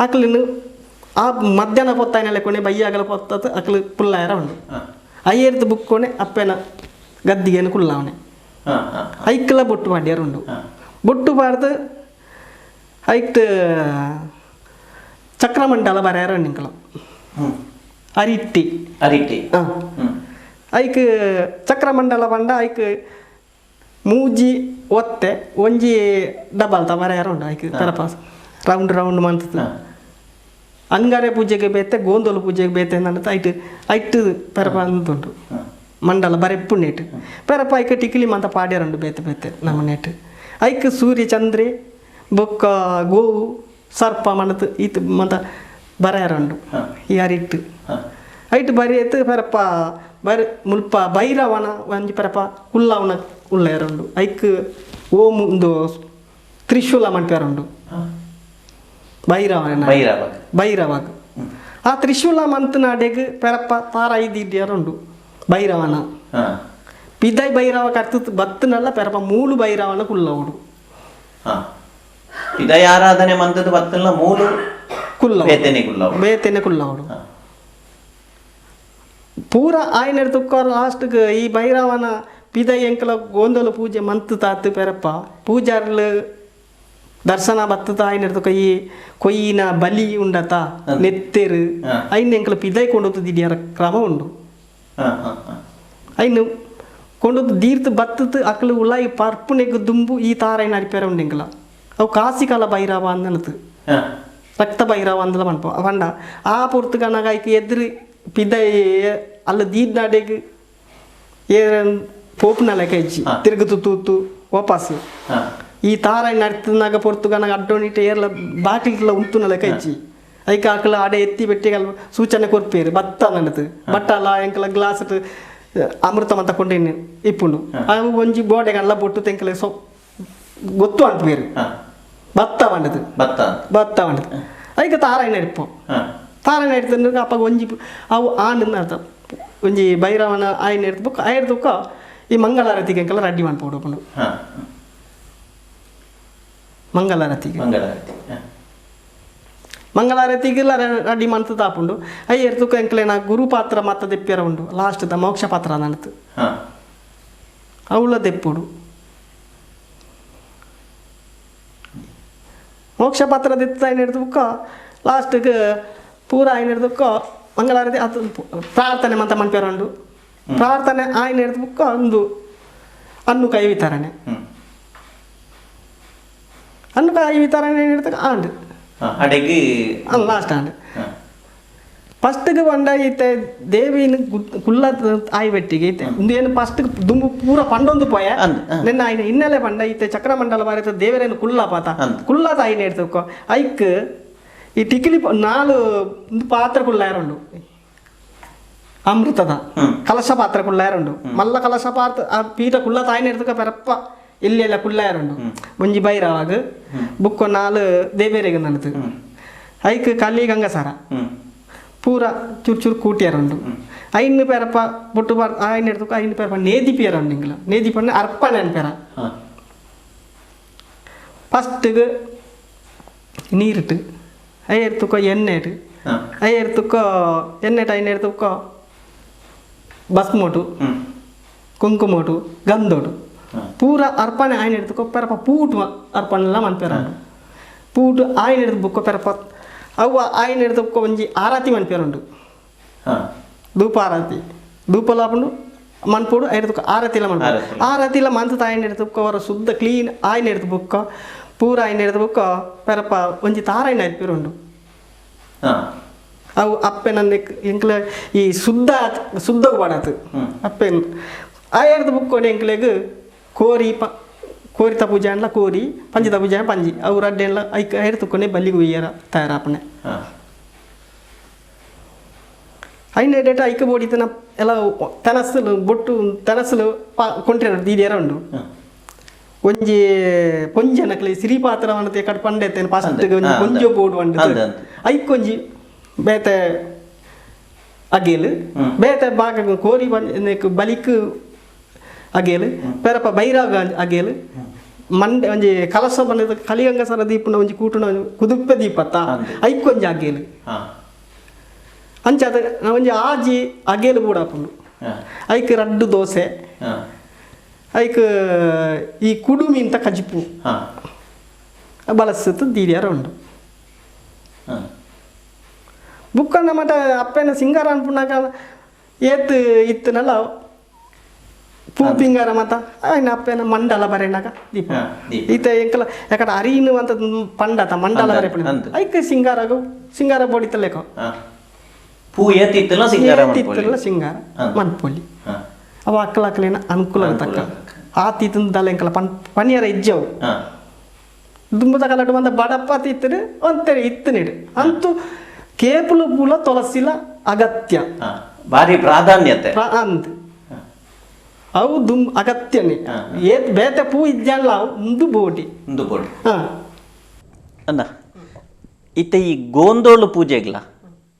ಅಕ್ಲಿನ ಆ ಮಧ್ಯಾಹ್ನ ಪೊತ್ತಾಯನ ಲೆಕ್ಕೊನೆ ಬಯ್ಯಾಗಲ ಪೊತ್ತತ್ತು ಅಕ್ಲು ಕುಲ್ಲಾಯರ ಉಂಡು ಅಯ್ಯರ್ದು ಬುಕ್ಕೊನೆ ಅಪ್ಪೆನ ಗದ್ದಿಗೇನು ಕುಲ್ಲಾವನೆ ಐಕ್ಲ ಬೊಟ್ಟು ಪಾಡ್ಯರ ಉಂಡು ಬೊಟ್ಟು ಪಾಡ್ದು ಐಕ್ಟ್ ಚಕ್ರಮಂಡಲ ಬರೆಯಾರ ಉಂಡು ಅರಿಟ್ಟಿ ಅರಿಟ್ಟಿ ಹಾಂ ಐಕ್ ಚಕ್ರಮಂಡಲ ಪಂಡ ಐಕ್ ಮೂಜಿ ಒತ್ತೆ ಒಂಜಿ ಡಬಲ್ ತ ಬರೆಯಾರ ಉಂಡು ಐಕ್ ಪರಪಾಸ್ ರೌಂಡ್ ರೌಂಡ್ ಮಂತದ್ದು ಅಂಗಾರೆ ಪೂಜೆಗೆ ಬೇತೆ ಗೋಂದೋಲು ಪೂಜೆಗೆ ಬೇತೆ ಅಂತ ಐಟ್ ಐಟ್ ಪರಪ ಅಂತುಂಟು. ಮಂಡಲ ಬರೆಪ್ಪು ನೆಟ್ ಪೆರಪ್ಪ ಐಕ ಟಿಕ್ಲಿ ಮಂತ ಪಾಡ್ಯಾರುಂಡು ಬೇತೆ ಬೇತೆ ನಮ್ಮ ನೆಟ್ ಐಕ್ ಸೂರ್ಯ ಚಂದ್ರೆ ಬೊಕ್ಕ ಗೋವು ಸರ್ಪ ಮಣತು ಈತ ಮಂತ ಬರೆಯರುಂಡು ಈ ಅರಿಟ್ಟು ಐಟ್ ಬರೆಯತ್ತು ಪೆರಪ್ಪ ಬರ ಮುಲ್ಪ ಭೈರವನ ಒಂಜಿ ಪೆರಪ್ಪ ಕುಲ್ಲವನ ಉಳ್ಳೇರುಂಡು ಐಕ್ ಓಂ ಒಂದು ತ್ರಿಶೂಲ ಮನ್ಪೇರುಂಡು ಭೈರವನ ಭೈರವಾಗ ಆ ತ್ರಿಶೂಲ ಮಂತನಾಡೆಗ್ ಪೆರಪ್ಪ ತಾರ ಐದಿಡ್ಯಾರುಂಡು ಭೈರವನ ಪಿದೈ ಭೈರವ ಕರ್ತು ಬತ್ತನಲ್ಲ ಪೆರಪ್ಪ ಮೂಲು ಭೈರವನ ಕುಲ್ಲವುಡು ಪಿದೈ ಆರಾಧನೆ ಮಂತದ ಬತ್ತಲ್ಲ ಮೂಲು ಕುಲ್ಲ ಬೇತೆನೆ ಕುಲ್ಲವುಡು ಪೂರ ಆಯ್ನೆಡ್ ತುಕ್ಕೋರ್ ಲಾಸ್ಟ್ಗೆ ಈ ಭೈರವನ ಪಿದೈ ಎಂಕಲ ಗೋಂದಲ ಪೂಜೆ ಮಂತು ತಾತು ಪೆರಪ್ಪ ಪೂಜಾರ್ಲು ದರ್ಶನ ಬತ್ತದ ಆಯ್ನೆಡ್ ತುಕ್ಕ ಈ ಕೊಯ್ಯಿನ ಬಲಿ ಉಂಡತ ನೆತ್ತೆರು ಐನ್ ಎಂಕಲ ಪಿದೈ ಕೊಂಡೊತ್ತು ದಿಡಿಯರ ಕ್ರಮ ಉಂಡು ಐನು ಕೊಂಡೊತ್ತು ದೀರ್ತು ಬತ್ತದು ಅಕಲು ಉಲಾಯಿ ಪರ್ಪುನೆಗ್ ದುಂಬು ಈ ತಾರೈನ ಅರಿಪೇರ ಉಂಡು ಎಂಕಲ ಅವು ಕಾಸಿಕಾಲ ಭೈರವ ಅಂದನತು ರಕ್ತ ಭೈರವ ಅಂದಲ ಮನ್ಪ ಪಂಡ ಆ ಪೊರ್ತುಗನಾಗ ಐಕ್ ಎದುರು ಪಿದೈ ಅಲ್ಲ ದೀಡ್ನಾಡೆಗ್ ಏ ಪೋಪುನ ಲೆಕ್ಕ ಇಜ್ಜಿ ತಿರುಗುತು ತೂತು ವಾಪಸ್ ಈ ತಾರಾಯಿ ನಡ್ತನಾಗ ಪೊರ್ತುಗನಾಗ ಅಡ್ಡೋನಿಟ್ಟು ಏರ್ಲ ಬಾಕಿಲ ಉಂತುನ ಲೆಕ್ಕ ಇಜ್ಜಿ ಐಕ ಆಕಲ ಅಡೆ ಎತ್ತಿ ಬೆಟ್ಟಿಗಲ್ ಸೂಚನೆ ಕೊರ್ಪೇರು ಬತ್ತ ನಡತು ಬಟ್ಟಲ ಎಂಕಲ ಗ್ಲಾಸ್ ಅಮೃತ ಮಂತ ಕೊಂಡೇನು ಇಪ್ಪುಂಡು ಅವು ಒಂಜಿ ಗೋಡೆಗಲ್ಲ ಬೊಟ್ಟು ತೆಂಕಲ ಸೊ ಗೊತ್ತು ಅಂಟ್ಬೇರು ಬತ್ತ ಬಂಡದು ಬತ್ತ ಬತ್ತ ಬಂಡದು ಐಕ ತಾರಾಯಿ ನಡಿಪು ತಾರಾಯಿ ನಡಿತ ಅಪ್ಪ ಒಂಜಿ ಅವು ಆಂಡ್ ಅರ್ಥ ಒಂಜಿ ಭೈರವನ ಆಯ್ನ ಎಡ್ತು ಆಯ್ದುಕ್ಕ ಈ ಮಂಗಳಾರತಿಗೆ ಎಂಕಲ ರೆಡಿ ಮಾಡ್ಬೋದು ಮಂಗಳಾರತಿಗೆ ಮಂಗಳಾರತಿಗೆಲ್ಲ ರೆಡಿ ಮಾಡ್ತು ತಾಪುಂಡು I ಎರ್ತುಕ್ಕ ಎಂಕಲೇನ ಗುರು ಪಾತ್ರ ಮಾತ ದೆಪ್ಪಿಯರ ಉಂಡು ಲಾಸ್ಟ್ the ಮೋಕ್ಷ ಪಾತ್ರ ನಡತು ಅವಳ ದೆಪ್ಪುಡು ಮೋಕ್ಷ ಪಾತ್ರ ದೆತ್ತ ಹಿಡ್ದು ಲಾಸ್ಟ್ಗೆ ಪೂರ ಆಯ್ನ ಹಿಡ್ದಕ್ಕ ಮಂಗಳಾರತಿ ಅದು ಪ್ರಾರ್ಥನೆ ಮಂತ ಮನ್ಪೇರ ಉಂಡು ಪ್ರಾರ್ಥನೆ ಆಯ್ನ ಹಿಡ್ದು ಒಂದು ಅನ್ನು ಕೈ ವಿತರಣೆ ಅನ್ನು ಕಾಯಿ ವಿತರಣೆ ಹಿಡ್ತಕ್ಕ ಆಂಡ್ ಅಡೆಗೆ ಲಾಸ್ಟ್ ಆಂಡ್ ಫಸ್ಟ್ಗೆ ಬಂಡ ಈತೆ ದೇವಿನ ಕುಲ್ಲ ಆಯಿ ಬೆಟ್ಟಿಗೆ ಈತೆ ಏನು ಫಸ್ಟ್ ದುಂಬು ಪೂರ ಪಂಡೊಂದು ಪೋಯ ನಿನ್ನ ಆಯ್ನ ಹಿನ್ನೆಲೆ ಪಂಡ ಈತೆ ಚಕ್ರಮಂಡಲ ಬಾರಿತ ದೇವರೇನು ಕುಲ್ಲ ಪಾತ ಕುಲ್ಲ ತಾಯಿನ ಹಿಡ್ತಕ್ಕೋ ಐಕ್ ಈ ಟಿಕಿಲಿ ನಾಲು ಒಂದು ಪಾತ್ರ ಕುಲ್ಲಾರುಂಡು ಅಮೃತದ ಕಲಶ ಪಾತ್ರ ಕುಲ್ಲಾರುಂಡು ಮಲ್ಲ ಕಲಶ ಪಾತ್ರ ಆ ಪೀಠ ಕುಲ್ಲ ತಾಯಿನ ಹಿಡ್ತಕ್ಕ ಪೆರಪ್ಪ ಇಲ್ಲೆಲ್ಲ ಕುಲ್ಲಾರುಂಡು ಒಂಜಿ ಭೈರವಾಗ ಬುಕ್ಕ ನಾಲು ದೇವೇರಿಗೆ ನಡತು ಐಕ್ ಕಲಿ ಗಂಗಸರ ಪೂರ ಚೂರು ಚೂರು ಕೂಟಿಯಾರುಂಡು ಐನು ಪೇರಪ್ಪ ಬೊಟ್ಟು ಬಾರ್ ಐನು ಹಿಡ್ದಕ್ಕ ಐನು ಪೇರಪ್ಪ ನೇದಿ ಪಿಯರುಂಡು ಇಂಗ್ಲ ನೇದಿ ಪಂಡ ಅರ್ಪಣೆ ಅನ್ಪೇರ ಫಸ್ಟ್ಗೆ ನೀರಿಟ್ಟು I ಎರ್ತುಕೋ ಎಣ್ಣೆ ಇಟ್ಟು I ಎರ್ತುಕೋ ಎಣ್ಣೆ ಐನು ಎರ್ತುಕೋ ಭಸ್ಮೋಟು ಕುಂಕುಮೋಟು ಗಂಧೋಟು ಪೂರ ಅರ್ಪಣೆ ಆಯ್ನ ಹಿಡ್ದುಕೋ ಪೆರಪ್ಪ ಪೂಟು ಅರ್ಪಣೆಲ್ಲ ಮನ್ಪೇರ ಪೂಟು ಆಯ್ನ ಹಿಡ್ದು ಬುಕ್ಕೋ ಪೆರಪ್ಪ ಅವು ಆಯ್ನ ಹಿಡ್ದುಕೋ ಒಂಜಿ ಆರತಿ ಮನ್ಪೇರುಂಡು ಧೂಪ ಆರತಿ ಧೂಪಲಾಪುಂಡು ಮನ್ಪೋಡು ಐಡ್ದುಕೋ ಆರತಿಲ ಮನ್ಪೋಡು ಆರತಿಲ ಮಂತ ಆಯ್ನ ಹಿಡ್ದುಕೋ ಅವರ ಶುದ್ಧ ಕ್ಲೀನ್ ಆಯ್ನ ಹಿಡ್ದು ಬುಕ್ಕೋ ಪೂರ ಆಯ್ನ ಹಿಡ್ದು ಬುಕ್ಕೋ ಪೆರಪ್ಪ ಒಂಜಿ ತಾರಾಯ್ನ ಅರ್ಪಿರುಂಡು ಅವು ಅಪ್ಪೆ ನನ್ನ ಎಂಕ್ಲ ಈ ಶುದ್ಧ ಶುದ್ಧಗೆ ಬಾಡತು ಅಪ್ಪೆ ಆಯರ್ದು ಬುಕ್ಕೋಡೆ ಎಂಕ್ಲೆಗ್ ಕೋರಿ ಪ ಕೋರಿತ ಪೂಜೆ ಅನ್ಲ ಕೋರಿ ಪಂಜಿತ ಪೂಜೆ ಪಂಜಿ ಅವು ರಡ್ಡೆಲ್ಲ ಐಕ್ ಐರ್ತುಕೊನೆ ಬಲ್ಲಿಗೆ ಒಯ್ಯರ ತಯಾರಾಪಣೆ ಐನ ಡೇಟ ಐಕ ಬೋಡಿತನ ಎಲ್ಲ ತೆನಸಲು ಬೊಟ್ಟು ತೆನಸಲು ಪಾ ಕೊಂಟ್ರೆ ದೀದಿಯರ ಉಂಡು ಒಂಜಿ ಪೊಂಜನಕ್ಲೆ ಸಿರಿ ಪಾತ್ರ ಮನತೆ ಕಟ್ ಪಂಡೆತ್ತೇನೆ ಫಸ್ಟ್ ಒಂಜಿ ಪೊಂಜೊ ಬೋಡು ಅಂಡು ಐಕೊಂಜಿ ಬೇತೆ ಅಗೇಲು ಬೇತೆ ಬಾಗ ಕೋರಿ ಬಲಿಕ್ ಅಗೇಲು ಪೆರಪ್ಪ ಬೈರಾಗ ಅಗೇಲು ಮಂಡೆ ಒಂಜಿ ಕಲಸ ಬಂದ ಕಲಿಗಂಗಸರ ದೀಪನ ಒಂಜಿ ಕೂಟುನ ಕುದುಪ್ಪೆ ದೀಪತ್ತ ಐಕೊಂಜಿ ಅಗೇಲು ಅಂಚಾದ ಒಂಜಿ ಆಜಿ ಅಗೇಲು ಬೂಡಾಪುಂಡು ಐಕ್ ರಡ್ಡು ದೋಸೆ ಐಕ್ ಈ ಕುಡುಮಿ ಅಂತ ಕಜಿಪು ಬಳಸುತ್ತ ದೀಡಿಯಾರ ಉಂಡು ಬುಕ್ಕಣ್ಣ ಮಟ ಅಪ್ಪನ ಸಿಂಗಾರ ಅನ್ಪುನಾಗ ಏತ್ ಇತ್ತನಲ್ಲ ಪೂ ಪಿಂಗಾರ ಮತ ಆಯ್ನ ಅಪ್ಪನ ಮಂಡಲ ಬರೆನಾಗ ದೀಪ ಈತ ಎಂಕಲ ಯಾಕಡೆ ಅರಿನು ಅಂತ ಪಂಡತ ಮಂಡಲ ಬರೆಪುಣ ಐಕ್ ಸಿಂಗಾರಗು ಸಿಂಗಾರ ಬೋಡಿತಲೇಕೋ ಪೂ ಏತಿತ್ತಲ್ಲ ಸಿಂಗಾರ ಏತಿತ್ತಲ್ಲ ಸಿಂಗಾರ ಮನ್ಪೊಲಿ. ಅವ ಅಕ್ಕಲಾಕಲೇನ ಅನುಕೂಲ ತಕ್ಕ ಆತೀತನ ದಲ ಎಂಕಲ ಪನಿಯರ ಇಜ್ಜವು ದುಂಬದ ಕಲಟು ಬಂದ ಬಡಪ್ಪ ತಿತ್ತರು ಒಂತೆರೆ ಇತ್ತು ನೀಡು ಅಂತೂ ಕೇಪುಲು ಪೂಲ ತೊಲಸಿಲ ಅಗತ್ಯ ಭಾರಿ ಪ್ರಾಧಾನ್ಯತೆ ಅಂದ್ ಅವು ದುಂ ಅಗತ್ಯನೇ ಏತ್ ಬೇತೆ ಪೂ ಇಜ್ಜಲ್ಲ ಅವು ಉಂದು ಬೋಟಿ ಉಂದು ಬೋಟಿ ಅಣ್ಣ ಇತ್ತೆ ಈ ಗೋಂದೋಳು ಪೂಜೆಗ್ಲ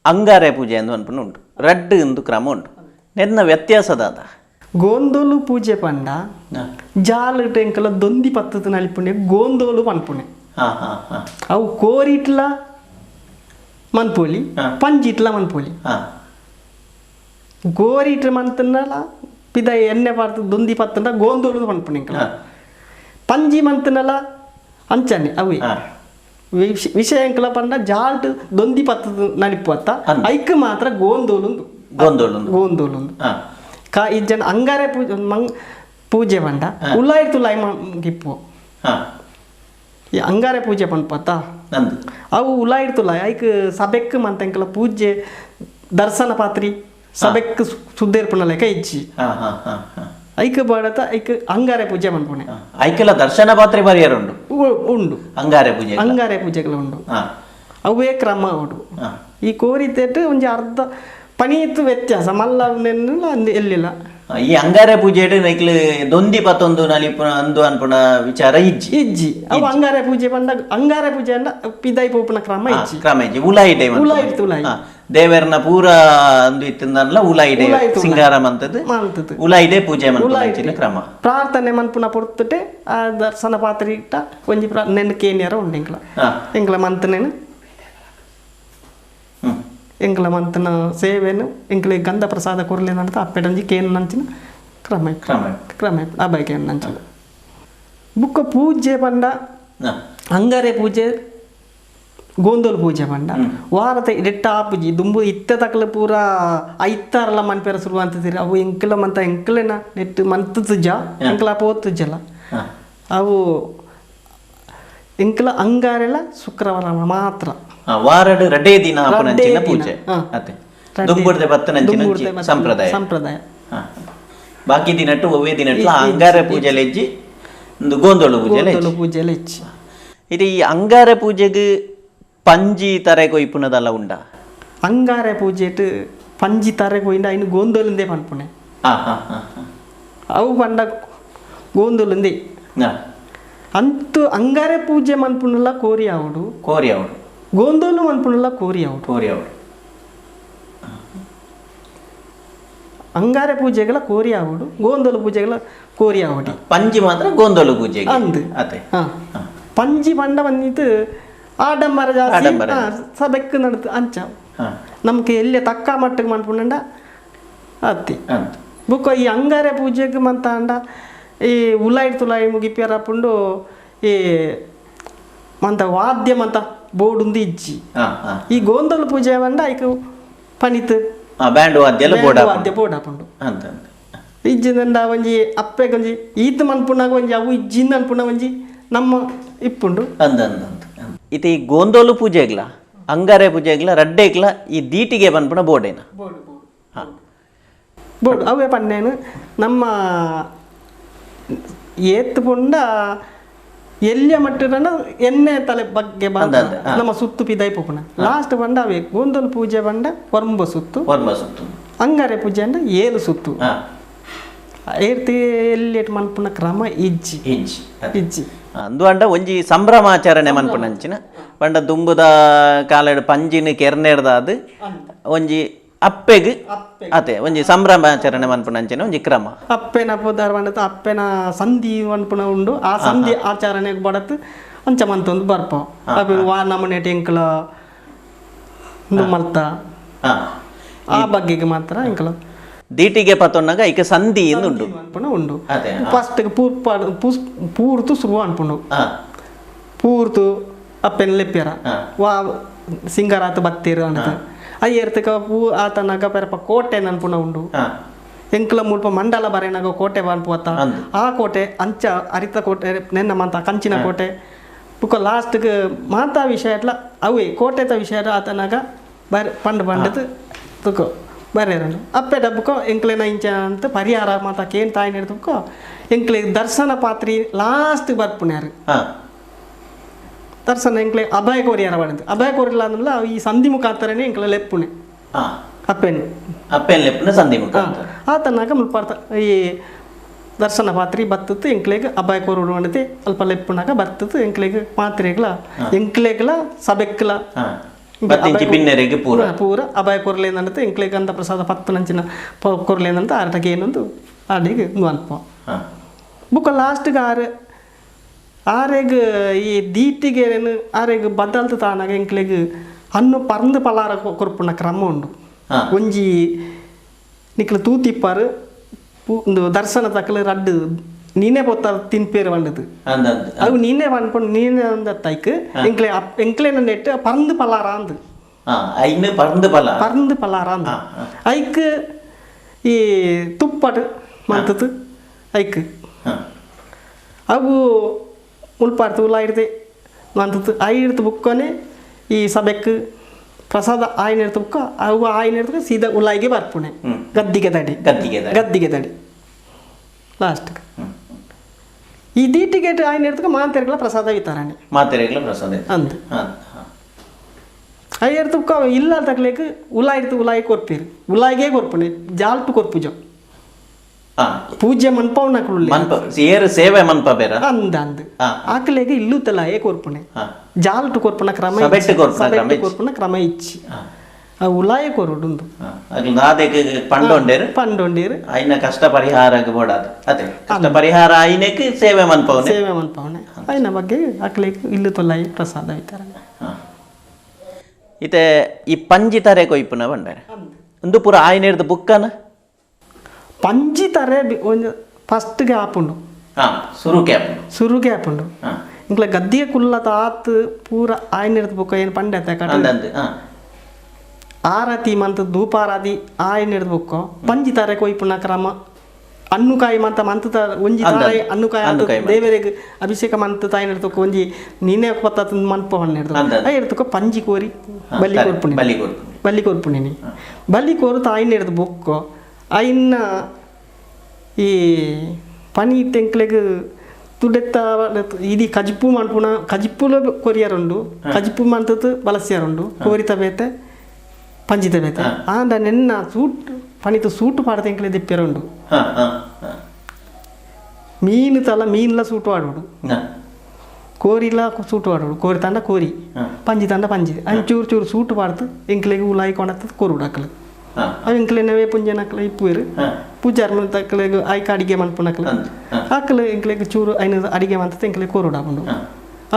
ಅಂಗಾರೆ ಪೂಜೆ ಅಂದು ಅನ್ಪುನ ಉಂಟು ರಡ್ಡು ಇಂದು ಕ್ರಮ ಉಂಟು ನೆನ್ನ ವ್ಯತ್ಯಾಸದಾದ ಗೋಂದೋಲು ಪೂಜೆ ಪಂಡ ಜಾಲು ಟೆಂಕಲ ದೊಂದಿ ಪತ್ತದ ನಲಿಪುಣೆ ಗೋಂದೋಲು ಪನ್ಪುಣೆ ಅವು ಕೋರಿಟ್ಲ ಮನ್ಪೋಲಿ ಪಂಜಿಟ್ಲ ಮನ್ಪೋಲಿ ಕೋರಿಟ್ಲ ಮಂತನಲ ಪಿದ ಎಣ್ಣೆ ಪಾಡ್ದು ದೊಂದಿ ಪತ್ತಂಡ ಗೋಂದೋಲು ಪನ್ಪುಣೆ ಎಂಕಲ ಪಂಜಿ ಮಂತನಲ ಅಂಚನೆ ಅವೇ ವಿಷಯ ಎಂಕಲ ಪಂಡ ಜಾಲ್ಟ್ ದೊಂದಿ ಪತ್ತದ ನಲಿಪು ಅತ್ತ ಐಕ್ ಮಾತ್ರ ಗೋಂದೋಲುಂದು ಗೋಂದೋಲುಂದು ಕಾ ಈ ಜನ ಅಂಗಾರೆ ಪೂಜೆ ಮಂಗ್ ಪೂಜೆ ಪಂಡ ಉಲಾಯಿ ತುಲಾಯಿ ಗಿಪ್ಪು ಈ ಅಂಗಾರೆ ಪೂಜೆ ಪನ್ಪತ್ತ ಅವು ಉಲಾಯಿ ತುಲಾಯಿ ಐಕ್ ಸಬೆಕ್ ಮಂತೆಂಕಲ ಪೂಜೆ ದರ್ಶನ ಪಾತ್ರಿ ಸಬೆಕ್ ಸುದ್ದೇರ್ಪುನ ಲೆಕ್ಕ ಇಜ್ಜಿ ಐಕ್ ಬಾಡತ ಐಕ್ ಅಂಗಾರೆ ಪೂಜೆ ಪನ್ಪುಣೆ ಐಕೆಲ್ಲ ದರ್ಶನ ಪಾತ್ರಿ ಬರಿಯರುಂಡು ಉಂಡು ಅಂಗಾರೆ ಪೂಜೆ ಅಂಗಾರೆ ಪೂಜೆಗಳು ಉಂಡು ಅವೇ ಕ್ರಮ ಉಂಡು ಈ ಕೋರಿತೇಟು ಒಂಜಿ ಅರ್ಧ ಪನೀತು ವ್ಯತ್ಯಾಸ ಮಲ್ಲ ಎಲ್ಲಿಲ್ಲ ಈ ಅಂಗಾರೆ ಪೂಜೆ ನೈಕ್ಲು ದೊಂದಿ ಪತ್ತೊಂದು ನಲಿಪುನ ಅಂದು ಅನ್ಪುನ ವಿಚಾರ ಇಜ್ಜಿ ಇಜ್ಜಿ ಅವು ಅಂಗಾರೆ ಪೂಜೆ ಪಂಡ ಅಂಗಾರೆ ಪೂಜೆ ಅಂಡ ಪಿದಾಯಿ ಪೋಪುನ ಕ್ರಮ ಇಜ್ಜಿ ಕ್ರಮ ಇಜ್ಜಿ ಉಲಾಯಿ ಟೈಮ್ ಉಲಾಯಿ ಉಲಾಯಿ ದೇವರನ ಪೂರ ಅಂದು ಇತ್ತಿಂದಲ್ಲ ಉಲಾಯಿ ಸಿಂಗಾರ ಮಂತದ್ದು ಉಲಾಯಿಡೆ ಪೂಜೆ ಮನ್ಪುನ ಕ್ರಮ ಪ್ರಾರ್ಥನೆ ಮನ್ಪುನ ಪೊರ್ತುಟೆ ಆ ದರ್ಶನ ಪಾತ್ರಿ ಇಟ್ಟ ಒಂಜಿ ನೆನ್ ಕೇನಿಯರ ಉಂಡು ಎಂಕ್ಲ ಎಂಕ್ಲ ಮಂತನೇನು ಎಂಕ್ಲ ಮಂತನ ಸೇವೆನು ಎಂಕ್ಲೆ ಗಂಧ ಪ್ರಸಾದ ಕೊರಲೇನಂತ ಅಪ್ಪೆಡಂಜಿ ಕೇನ್ ನಂಚಿನ ಕ್ರಮ ಕ್ರಮ ಕ್ರಮ ಅಬ್ಬಾಯಿ ಕೇನ್ ನಂಚಿನ ಬುಕ್ಕ ಪೂಜೆ ಪಂಡ ಅಂಗಾರೆ ಪೂಜೆ ಗೋಂದೋಲು ಪೂಜೆ ಪಂಡ ವಾರದ ಇಡೆಟ್ಟ ಆ ಪೂಜೆ ದುಂಬು ಇತ್ತ ತಕ್ಕಲ ಪೂರ ಐತಾರಲ್ಲ ಮನ್ಪೇರ ಶುರು ಅಂತಿದ್ದೀರಿ ಅವು ಎಂಕ್ಲ ಮಂತ ಎಂಕ್ಲೆನ ನೆಟ್ಟು ಮಂತುಜ ಎಂಕ್ಲ ಪೋತುಜಲ್ಲ ಅವು ಎಂಕ್ಲ ಅಂಗಾರೆಲ್ಲ ಶುಕ್ರವಾರ ಮಾತ್ರ ವಾರಡು ರಡ್ಡೇ ದಿನ ಪೂಜೆ ಸಂಪ್ರದಾಯ ಸಂಪ್ರದಾಯ ಬಾಕಿ ದಿನಟ್ಟು ಒವ್ವೇ ದಿನಟ್ಟು ಅಂಗಾರೆ ಪೂಜೆ ಹೆಜ್ಜಿ ಗೋಂದೋಳು ಪೂಜೆ ಪೂಜೆ ಹೆಚ್ಚಿ ಇದು ಈ ಅಂಗಾರೆ ಪೂಜೆಗೆ ಪಂಜಿ ತಾರೆ ಕೊಯ್ಪುನದಲ್ಲ ಉಂಡ ಅಂಗಾರೆ ಪೂಜೆಟ್ ಪಂಜಿ ತಾರೆ ಕೊಯ್ಯಿಂದ ಇನ್ನು ಗೋಂದೋಲಿಂದೇ ಪನ್ಪುಣೆ ಅವು ಪಂಡ ಗೋಂದೋಲಿಂದೇ ಅಂತೂ ಅಂಗಾರೆ ಪೂಜೆ ಮನ್ಪುನಲ್ಲ ಕೋರಿ ಆವಡು ಕೋರಿ ಆವಡು ಗೋಂದೋಲು ಮನ್ಪುನಲ್ಲ ಕೋರಿ ಆವಡು ಕೋರಿ ಆವಡು ಅಂಗಾರೆ ಪೂಜೆಗಳ ಕೋರಿ ಆವಡು ಗೋಂದೋಲು ಪೂಜೆಗಳ ಕೋರಿ ಆವಡಿ ಪಂಜಿ ಮಾತ್ರ ಗೋಂದೋಲು ಪೂಜೆ ಅಂದು ಪಂಜಿ ಪಂಡ ಬಂದಿತ್ತು ಆಡಂಬರ ಜಾಸ್ತಿ ಸಬೆಕ್ಕು ನಡ್ತು ಅಂಚ ನಮ್ಗೆ ಎಲ್ಲಿ ತಕ್ಕ ಮಟ್ಟಕ್ಕೆ ಮನ್ಪುಂಡ ಅತ್ತಿ ಬುಕ್ಕ ಈ ಅಂಗಾರೆ ಪೂಜೆಗೆ ಮಂತ ಅಂಡ ಈ ಉಲಾಯಿ ತುಲಾಯಿ ಮುಗಿಪಿಯರಪ್ಪುಂಡು ಈ ಮಂತ ವಾದ್ಯ ಮಂತ ಬೋರ್ಡುಂದು ಇಜ್ಜಿ ಈ ಗೋಂದೋಲು ಪೂಜೆ ಬಂಡ ಐಕ್ ಪನಿತು ಬ್ಯಾಂಡ್ ವಾದ್ಯ ವಾದ್ಯ ಬೋರ್ಡ್ ಹಾಪುಂಡು ಇಜ್ಜಿಂದ ಒಂಜಿ ಅಪ್ಪೆಗೆ ಒಂಜಿ ಈತ ಮನ್ಪುನಾಗ ಒಂಜಿ ಅವು ಇಜ್ಜಿಂದ ಅನ್ಪುಣ ಒಂಜಿ ನಮ್ಮ ಇಪ್ಪುಂಡು ಇದು ಈ ಗೋಂದೋಲು ಪೂಜೆಗ್ಲ ಅಂಗಾರೆ ಪೂಜೆಗ್ಲ ರಡ್ಡೆಗ್ಲ ಈ ದೀಟಿಗೆ ಪನ್ಪುನ ಬೋರ್ಡೇನ ಬೋರ್ಡ್ ಅವೇ ಪನ್ನೇನು ನಮ್ಮ ಏತ್ ಪುಂಡ ಎಲ್ಲಿಯ ಮಟ್ಟದ ಎಣ್ಣೆ ತಲೆ ಬಗ್ಗೆ ಬಂದ ನಮ್ಮ ಸುತ್ತು ಪಿದಾಯಿ ಪೋಪುನ ಲಾಸ್ಟ್ ಬಂಡ ಅವೇ ಗೋಂದೋಲು ಪೂಜೆ ಬಂಡ ವರ್ಂಬ ಸುತ್ತು ಅಂಗಾರೆ ಪೂಜೆ ಅಂಡ ಏಳು ಸುತ್ತು ಏರ್ತಿ ಎಲ್ಲಿ ಮನ್ಪುನ ಕ್ರಮ ಇಜ್ಜಿ ಇಜ್ಜಿ ಇಜ್ಜಿ ಅಂದು ಅಂಡ ಒಂಜಿ ಸಂಭ್ರಮಾಚರಣೆ ಮನ್ಪುನ ಅಂಚಿನ ಪಂಡ ದುಂಬುದ ಕಾಲಡ್ ಪಂಜಿನ ಕೆರ್ನೆರ್ದ ಅದು ಒಂಜಿ ಅಪ್ಪೆಗ್ ಅತೆ ಒಂಜಿ ಸಂಭ್ರಮಾಚರಣೆ ಮನ್ಪುನ ಅಂಚಿನ ಒಂಜಿ ಕ್ರಮ ಅಪ್ಪೆನ ಪೋದಾರ್ ಪಂಡತ ಅಪ್ಪೆನ ಸಂಧಿ ಮನ್ಪುನ ಉಂಡು ಆ ಸಂಧಿ ಆಚರಣೆಗೆ ಬಡತ್ ಅಂಚ ಮಂತೊಂದು ಬರ್ಪ ಅಪ್ಪೆ ವಾ ನಮೂನೆ ಎಂಕಲ ಮಲ್ತ ಆ ಬಗ್ಗೆಗೆ ಮಾತ್ರ ಎಂಕಲ ದೀಟಿಗೆ ಪತ್ತೊನ್ನಾಗ ಐಕ ಸಂಧಿ ಉಂಡು ಉಂಡು ಫಸ್ಟ್ ಪೂರ್ತು ಶುರು ಅನ್ಪುಂಡು ಪೂರ್ತು ಅಪ್ಪೆನ ಲೆಪ್ಪ್ಯಾರ ವಾ ಸಿಂಗಾರಾತ ಬತ್ತೀರು ಅಂತ ಅಯ್ಯರ್ತಕ ಪೂ ಆತನಾಗ ಪೆರಪ ಕೋಟೆ ಅನ್ಪುಣ ಉಂಡು ಎಂಕಲ ಮುಲ್ಪ ಮಂಡಲ ಬರೆನಾಗ ಕೋಟೆ ಅನ್ಪುವತ್ತ ಆ ಕೋಟೆ ಅಂಚ ಅರಿತ ಕೋಟೆ ನೆನ್ನ ಮಂತ ಕಂಚಿನ ಕೋಟೆ ಬುಕ್ಕ ಲಾಸ್ಟ್ಗೆ ಮಾತಾ ವಿಷಯ ಅಟ್ಲ ಅವೇ ಕೋಟೆತ ವಿಷಯ ಆತನಾಗ ಬರ್ ಪಂಡ್ ಪಂಡದು ತುಕೋ ಬರೇರಂಡು ಅಪ್ಪೆ ಡಬ್ಬಕ್ಕೋ ಎಂಕ್ಲೆನ ಇಂಚ ಅಂತ ಪರಿಹಾರ ಮಾತ ಕೇನ್ ತಾಯಿ ಹಿಡ್ದಕ್ಕೋ ಎಂಕ್ಲೆ ದರ್ಶನ ಪಾತ್ರಿ ಲಾಸ್ಟ್ ಬರ್ಪುಣ್ಯಾರು ದರ್ಶನ ಎಂಕ್ಲೆ ಅಭಯ ಕೋರಿಯಾರ ಮಾಡಿದ್ದು ಅಭಯ ಕೋರಿಲ್ಲ ಅಂದ್ರೆ ಈ ಸಂಧಿ ಮುಖಾಂತರನೇ ಎಂಕ್ಲೆ ಲೆಪ್ಪುಣೆ ಅಪ್ಪೆನ್ ಅಪ್ಪೆನ್ ಲೆಪ್ಪುನೆ ಸಂಧಿ ಮುಖಾಂತರ ಆತನಾಗ ಮುಲ್ಪಾರ್ತ ಈ ದರ್ಶನ ಪಾತ್ರಿ ಬತ್ತತ್ತು ಎಂಕ್ಲೆಗ್ ಅಭಯ ಕೋರುಡು ಮಾಡಿದೆ ಅಲ್ಪ ಲೆಪ್ಪುನಾಗ ಬರ್ತತ್ತು ಎಂಕ್ಲೆಗ್ ಪಾತ್ರೆಗಳ ಎಂಕ್ಲೆಗ್ಲ ಸಬೆಕ್ಲ ಪೂರ ಪೂರ ಅಭಯ ಕೊರಲೇನಂತ ಎಂಕ್ಲೆಗ್ ಅಂತ ಪ್ರಸಾದ ಪತ್ತು ನಂಚಿನ ಕೊರಲೇನಂತ ಆರಟಕ್ಕೆ ಏನೊಂದು ಆಡಿಗೆ ಅಲ್ಪ ಬುಕ್ಕ ಲಾಸ್ಟ್ಗೆ ಆರು ಆರೆಗ್ ಈ ದೀಟಿಗೆ ಆರೆಗ್ ಬದಲ್ತು ತಾನಾಗ ಎಂಕ್ಲೆಗ್ ಅನ್ನು ಪರಂದು ಪಲಾರ ಕೊರ್ಪುನ ಕ್ರಮ ಉಂಡು ಒಂಜಿ ನಿಕ್ಲ ತೂತಿಪ್ಪಾರು ಒಂದು ದರ್ಶನ ತಕ್ಕಲು ರಡ್ಡು ನೀನೇ ಪೊತ್ತ ತಿನ್ಪೇರು వండదు ಅವು ನೀನೇ వండుಕೊಂಡು ನೀನೇ ಅಂದ ತೈಕ್ ಎಂಕ್ಲೆ ಎಂಕ್ಲೆನ ನೆಟ್ಟು ಪರಂದು ಪಲಾರ ಅಂದು ಐನು ಪರಂದು ಪಲಾರ ಪರಂದು ಪಲಾರ ಅಂದು ಐಕ್ ಈ ತುಪ್ಪಡು ಮಂತದ್ದು ಐಕ್ ಅವು ಮುಲ್ಪಾಡ್ತು ಉಲ್ಲ ಇಡ್ತೆ ಮಂತದ್ದು I ಇಡ್ತು ಬುಕ್ಕನೆ ಈ ಸಬೆಕ್ ಪ್ರಸಾದ ಆಯ್ನ ಇಡ್ತು ಬುಕ್ಕ ಅವು ಆಯ್ನ ಇಡ್ತು ಸೀದಾ ಉಲಾಯಿಗೆ ಬರ್ಪುಣೆ ಗದ್ದಿಗೆ ತಡಿ ಗದ್ದಿಗೆ ತಡಿ ಲಾಸ್ಟ್ ಈ ದೀಟಿಗೇಟ್ ಆಯ್ನ ಇಡ್ತಕ ಮಾತೆರ್ಗಳ ಪ್ರಸಾದ ವಿತರಣೆ ಮಾತೆರೆಗಳ ಪ್ರಸಾದ ಅಂದ I ಇಡ್ತು ಬುಕ್ಕ ಇಲ್ಲ ತಕ್ಲೇಕ್ ಉಲಾ ಇಡ್ತು ಉಲಾಯಿ ಕೊರ್ಪೀರು ಉಲಾಯಿಗೆ ಕೊರ್ಪುಣೆ ಜಾಲ್ಟು ಕೊರ್ಪುಜ ಪೂಜೆ ಮನ್ಪವನಕುಳ್ಳೆ ಮನ್ಪ ಏರು ಸೇವೆ ಮನ್ಪ ಬೇರ ಅಂದ ಅಂದ ಆಕಲೆಗೆ ಇಲ್ಲುತ್ತಲ ಏ ಕೊರ್ಪುಣೆ ಜಾಲ್ಟು ಕೊರ್ಪುಣ ಕ್ರಮ ಕೊರ್ಪುಣ ಕ್ರಮ ಇಚ್ಚಿ ಆ ಉಲಾಯ ಕೊರುಡುಂದು ಪಂಡೊಂಡೇರು ಪಂಡೊಂಡೇರು ಆಯ್ನ ಕಷ್ಟ ಪರಿಹಾರ ಬೋಡಾದ ಅದೇ ಕಷ್ಟ ಪರಿಹಾರ ಆಯ್ನಕ್ಕೆ ಸೇವೆ ಮನ್ಪವನೆ ಸೇವೆ ಮನ್ಪವನೆ ಆಯ್ನ ಬಗ್ಗೆ ಆಕಲೆಗೆ ಇಲ್ಲು ತೊಲಾಯಿ ಪ್ರಸಾದ ವಿತರಣೆ ಇತ್ತೆ ಈ ಪಂಜಿ ತಾರೆ ಕೊಯ್ಪುನ ಬಂಡಾರೆ ಒಂದು ಪೂರ ಆಯ್ನೇರ್ದು ಬುಕ್ಕನ ಪಂಜಿ ತಾರೆ ಒಂಜಿ ಫಸ್ಟ್ಗೆ ಆಪುಂಡು ಸುರುಕೆ ಸುರುಗೆ ಆಪುಂಡು ಇಂಕ್ಲ ಗದ್ದಿಗೆ ಕುಲ್ಲ ತಾತ್ ಪೂರ ಆಯ್ನಿರ್ದು ಬುಕ್ಕ ಏನು ಪಂಡೆ ಆರತಿ ಮಂತ ಧೂಪಾರಾತಿ ಆಯ್ನಿರ್ದು ಬುಕ್ಕ ಪಂಜಿ ತಾರೆ ಕೊಯ್ಪುನ ಕ್ರಮ ಅನ್ನುಕಾಯಿ ಮಂತ ಮಂತ ಒಂಜಿ ತಾರೆ ಅನ್ನುಕಾಯಿ ದೇವರಿಗೆ ಅಭಿಷೇಕ ಮಂತ ತಾಯಿನಿರ್ತಕ್ಕ ಒಂಜಿ ನೀನೇ ಪತ್ತ ಮನ್ಪ ಹೊಣ್ಣಿರ್ದು ಇರ್ತಕ್ಕ ಪಂಜಿ ಕೋರಿ ಬಲಿ ಕೊರ್ಪುಣಿ ಬಲಿ ಕೊರ್ಪುಣಿನಿ ಬಲಿ ಕೋರು ತಾಯಿನಿರ್ದು ಬುಕ್ಕ ಐನ್ನ ಈ ಪನಿ ತೆಂಕ್ಲೆಗ್ ತುಡೆತ್ತ ಇಡೀ ಕಜಿಪು ಮನ್ಪುಣ ಕಜಿಪುಲ ಕೊರಿಯರುಂಡು ಕಜಿಪು ಮಂತದ್ದು ಬಲಸಿಯರುಂಡು ಕೋರಿತ ಬೇತೆ ಪಂಜಿತ ಬೇತೆ ಆಂಡ ನೆನ್ನ ಸೂಟ್ ಪನಿತ ಸೂಟು ಪಾಡ್ದ ಎಂಕ್ಲೆ ದಿಪ್ಪೆರುಂಡು ಮೀನು ತಲ ಮೀನ್ಲ ಸೂಟು ಆಡೋಡು ಕೋರಿಲ ಸೂಟು ಆಡೋಡು ಕೋರಿ ತಂಡ ಕೋರಿ ಪಂಜಿ ತಂಡ ಪಂಜಿ ಅಂಚೂರು ಚೂರು ಸೂಟು ಪಾಡ್ದು ಎಂಕ್ಲೆಗ್ ಉಲಾಯಿ ಕೊಣತ್ತದ ಕೋರುಡಾಕಲು ಅವು ಎಂಕ್ಲೆನವೇ ಪುಂಜನಕ್ಲೆ ಇಪ್ಪುವೆರು ಪೂಜಾರ್ ತಕ್ಕಲೆಗ್ ಆಯ್ಕೆ ಅಡಿಗೆ ಮನ್ಪುನಕ್ಲೆ ಆಕಲು ಎಂಕ್ಲೆಗ್ ಚೂರು ಐನ ಅಡಿಗೆ ಮಂತದ ಎಂಕ್ಲೆ ಕೋರುಡಾಪುಂಡು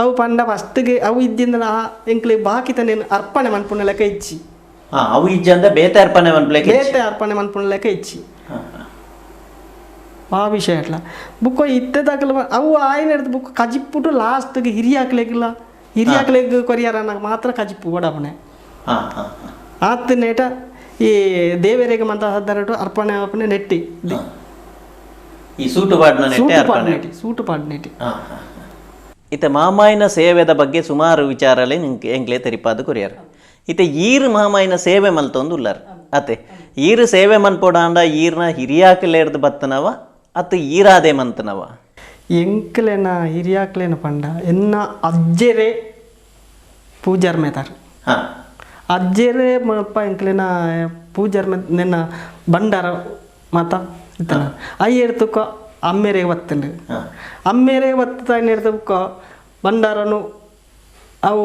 ಅವು ಪಂಡ ಫಸ್ಟ್ಗೆ ಅವು ಇದ್ದಿಂದ ಆ ಎಂಕ್ಲೆ ಬಾಕಿ ತನ್ನೇನು ಅರ್ಪಣೆ ಮನ್ಪುನ ಲೆಕ್ಕ ಇಚ್ಚಿ ಅವು ಇಜ್ಜಂದ ಬೇತೆ ಅರ್ಪಣೆ ಮನ್ಪುಲೆಕ ಬೇತೆ ಅರ್ಪಣೆ ಮನ್ಪುನ ಲೆಕ್ಕ ಇಚ್ಚಿ ಆ ವಿಷಯ ಅಟ್ಲ ಬುಕ್ಕ ಇತ್ತೆ ದಾಕಲು ಅವು ಆಯ್ನ ಹಿಡ್ದು ಬುಕ್ ಕಜಿಪ್ಪುಟು ಲಾಸ್ಟ್ಗೆ ಹಿರಿಯಾಕ್ಲೆಗಿಲ್ಲ ಹಿರಿಯಾಕ್ಲೆಗ್ ಕೊರಿಯಾರ ಮಾತ್ರ ಕಜಿಪ್ಪು ಬಡಪಣೆ ಆತ ನೇಟ ಈ ದೇವರಿಗೆ ಮಂತ ಹದ್ದರಟು ಅರ್ಪಣೆ ಅರ್ಪಣೆ ನೆಟ್ಟಿ ಈ ಸೂಟು ಪಾಡ್ನ ನೆಟ್ಟಿ ಅರ್ಪಣೆ ಸೂಟು ಪಾಡ್ ನೆಟ್ಟಿ ಇತ್ತ ಮಾಮಾಯಿನ ಸೇವೆದ ಬಗ್ಗೆ ಸುಮಾರು ವಿಚಾರಲೆ ಎಂಕ್ಲೆ ತೆರಿಪಾದ ಕೊರಿಯಾರ ಇತ್ತೆ ಈರು ಮಾಮಾಯಿನ ಸೇವೆ ಮಲ್ತೊಂದು ಉಲ್ಲಾರ ಅತ್ತೆ ಈರು ಸೇವೆ ಮನ್ಪೋಡಾಂಡ ಈರ್ನ ಹಿರಿಯಾಕಲೇರ್ದು ಬತ್ತನವ ಅತ್ತ ಈರಾದೆ ಮಂತನವ ಎಂಕ್ಲೆನ ಹಿರಿಯಾಕ್ಲೇನ ಪಂಡ ಎನ್ನ ಅಜ್ಜೆರೆ ಪೂಜಾರ್ ಮೇತಾರ ಅಜ್ಜೆರೆ ಮಲ್ಪ ಎಂಕ್ಲೆನ ಪೂಜಾರ್ ನಿನ್ನ ಬಂಡಾರ ಮಾತ ಇತ್ತನ I ಎಡ್ತುಕ್ಕ ಅಮ್ಮೇರೆ ಬತ್ತಂಡು ಅಮ್ಮೇರೆ ಬತ್ತ ಎಡ್ತುಕ್ಕ ಬಂಡಾರನು ಅವು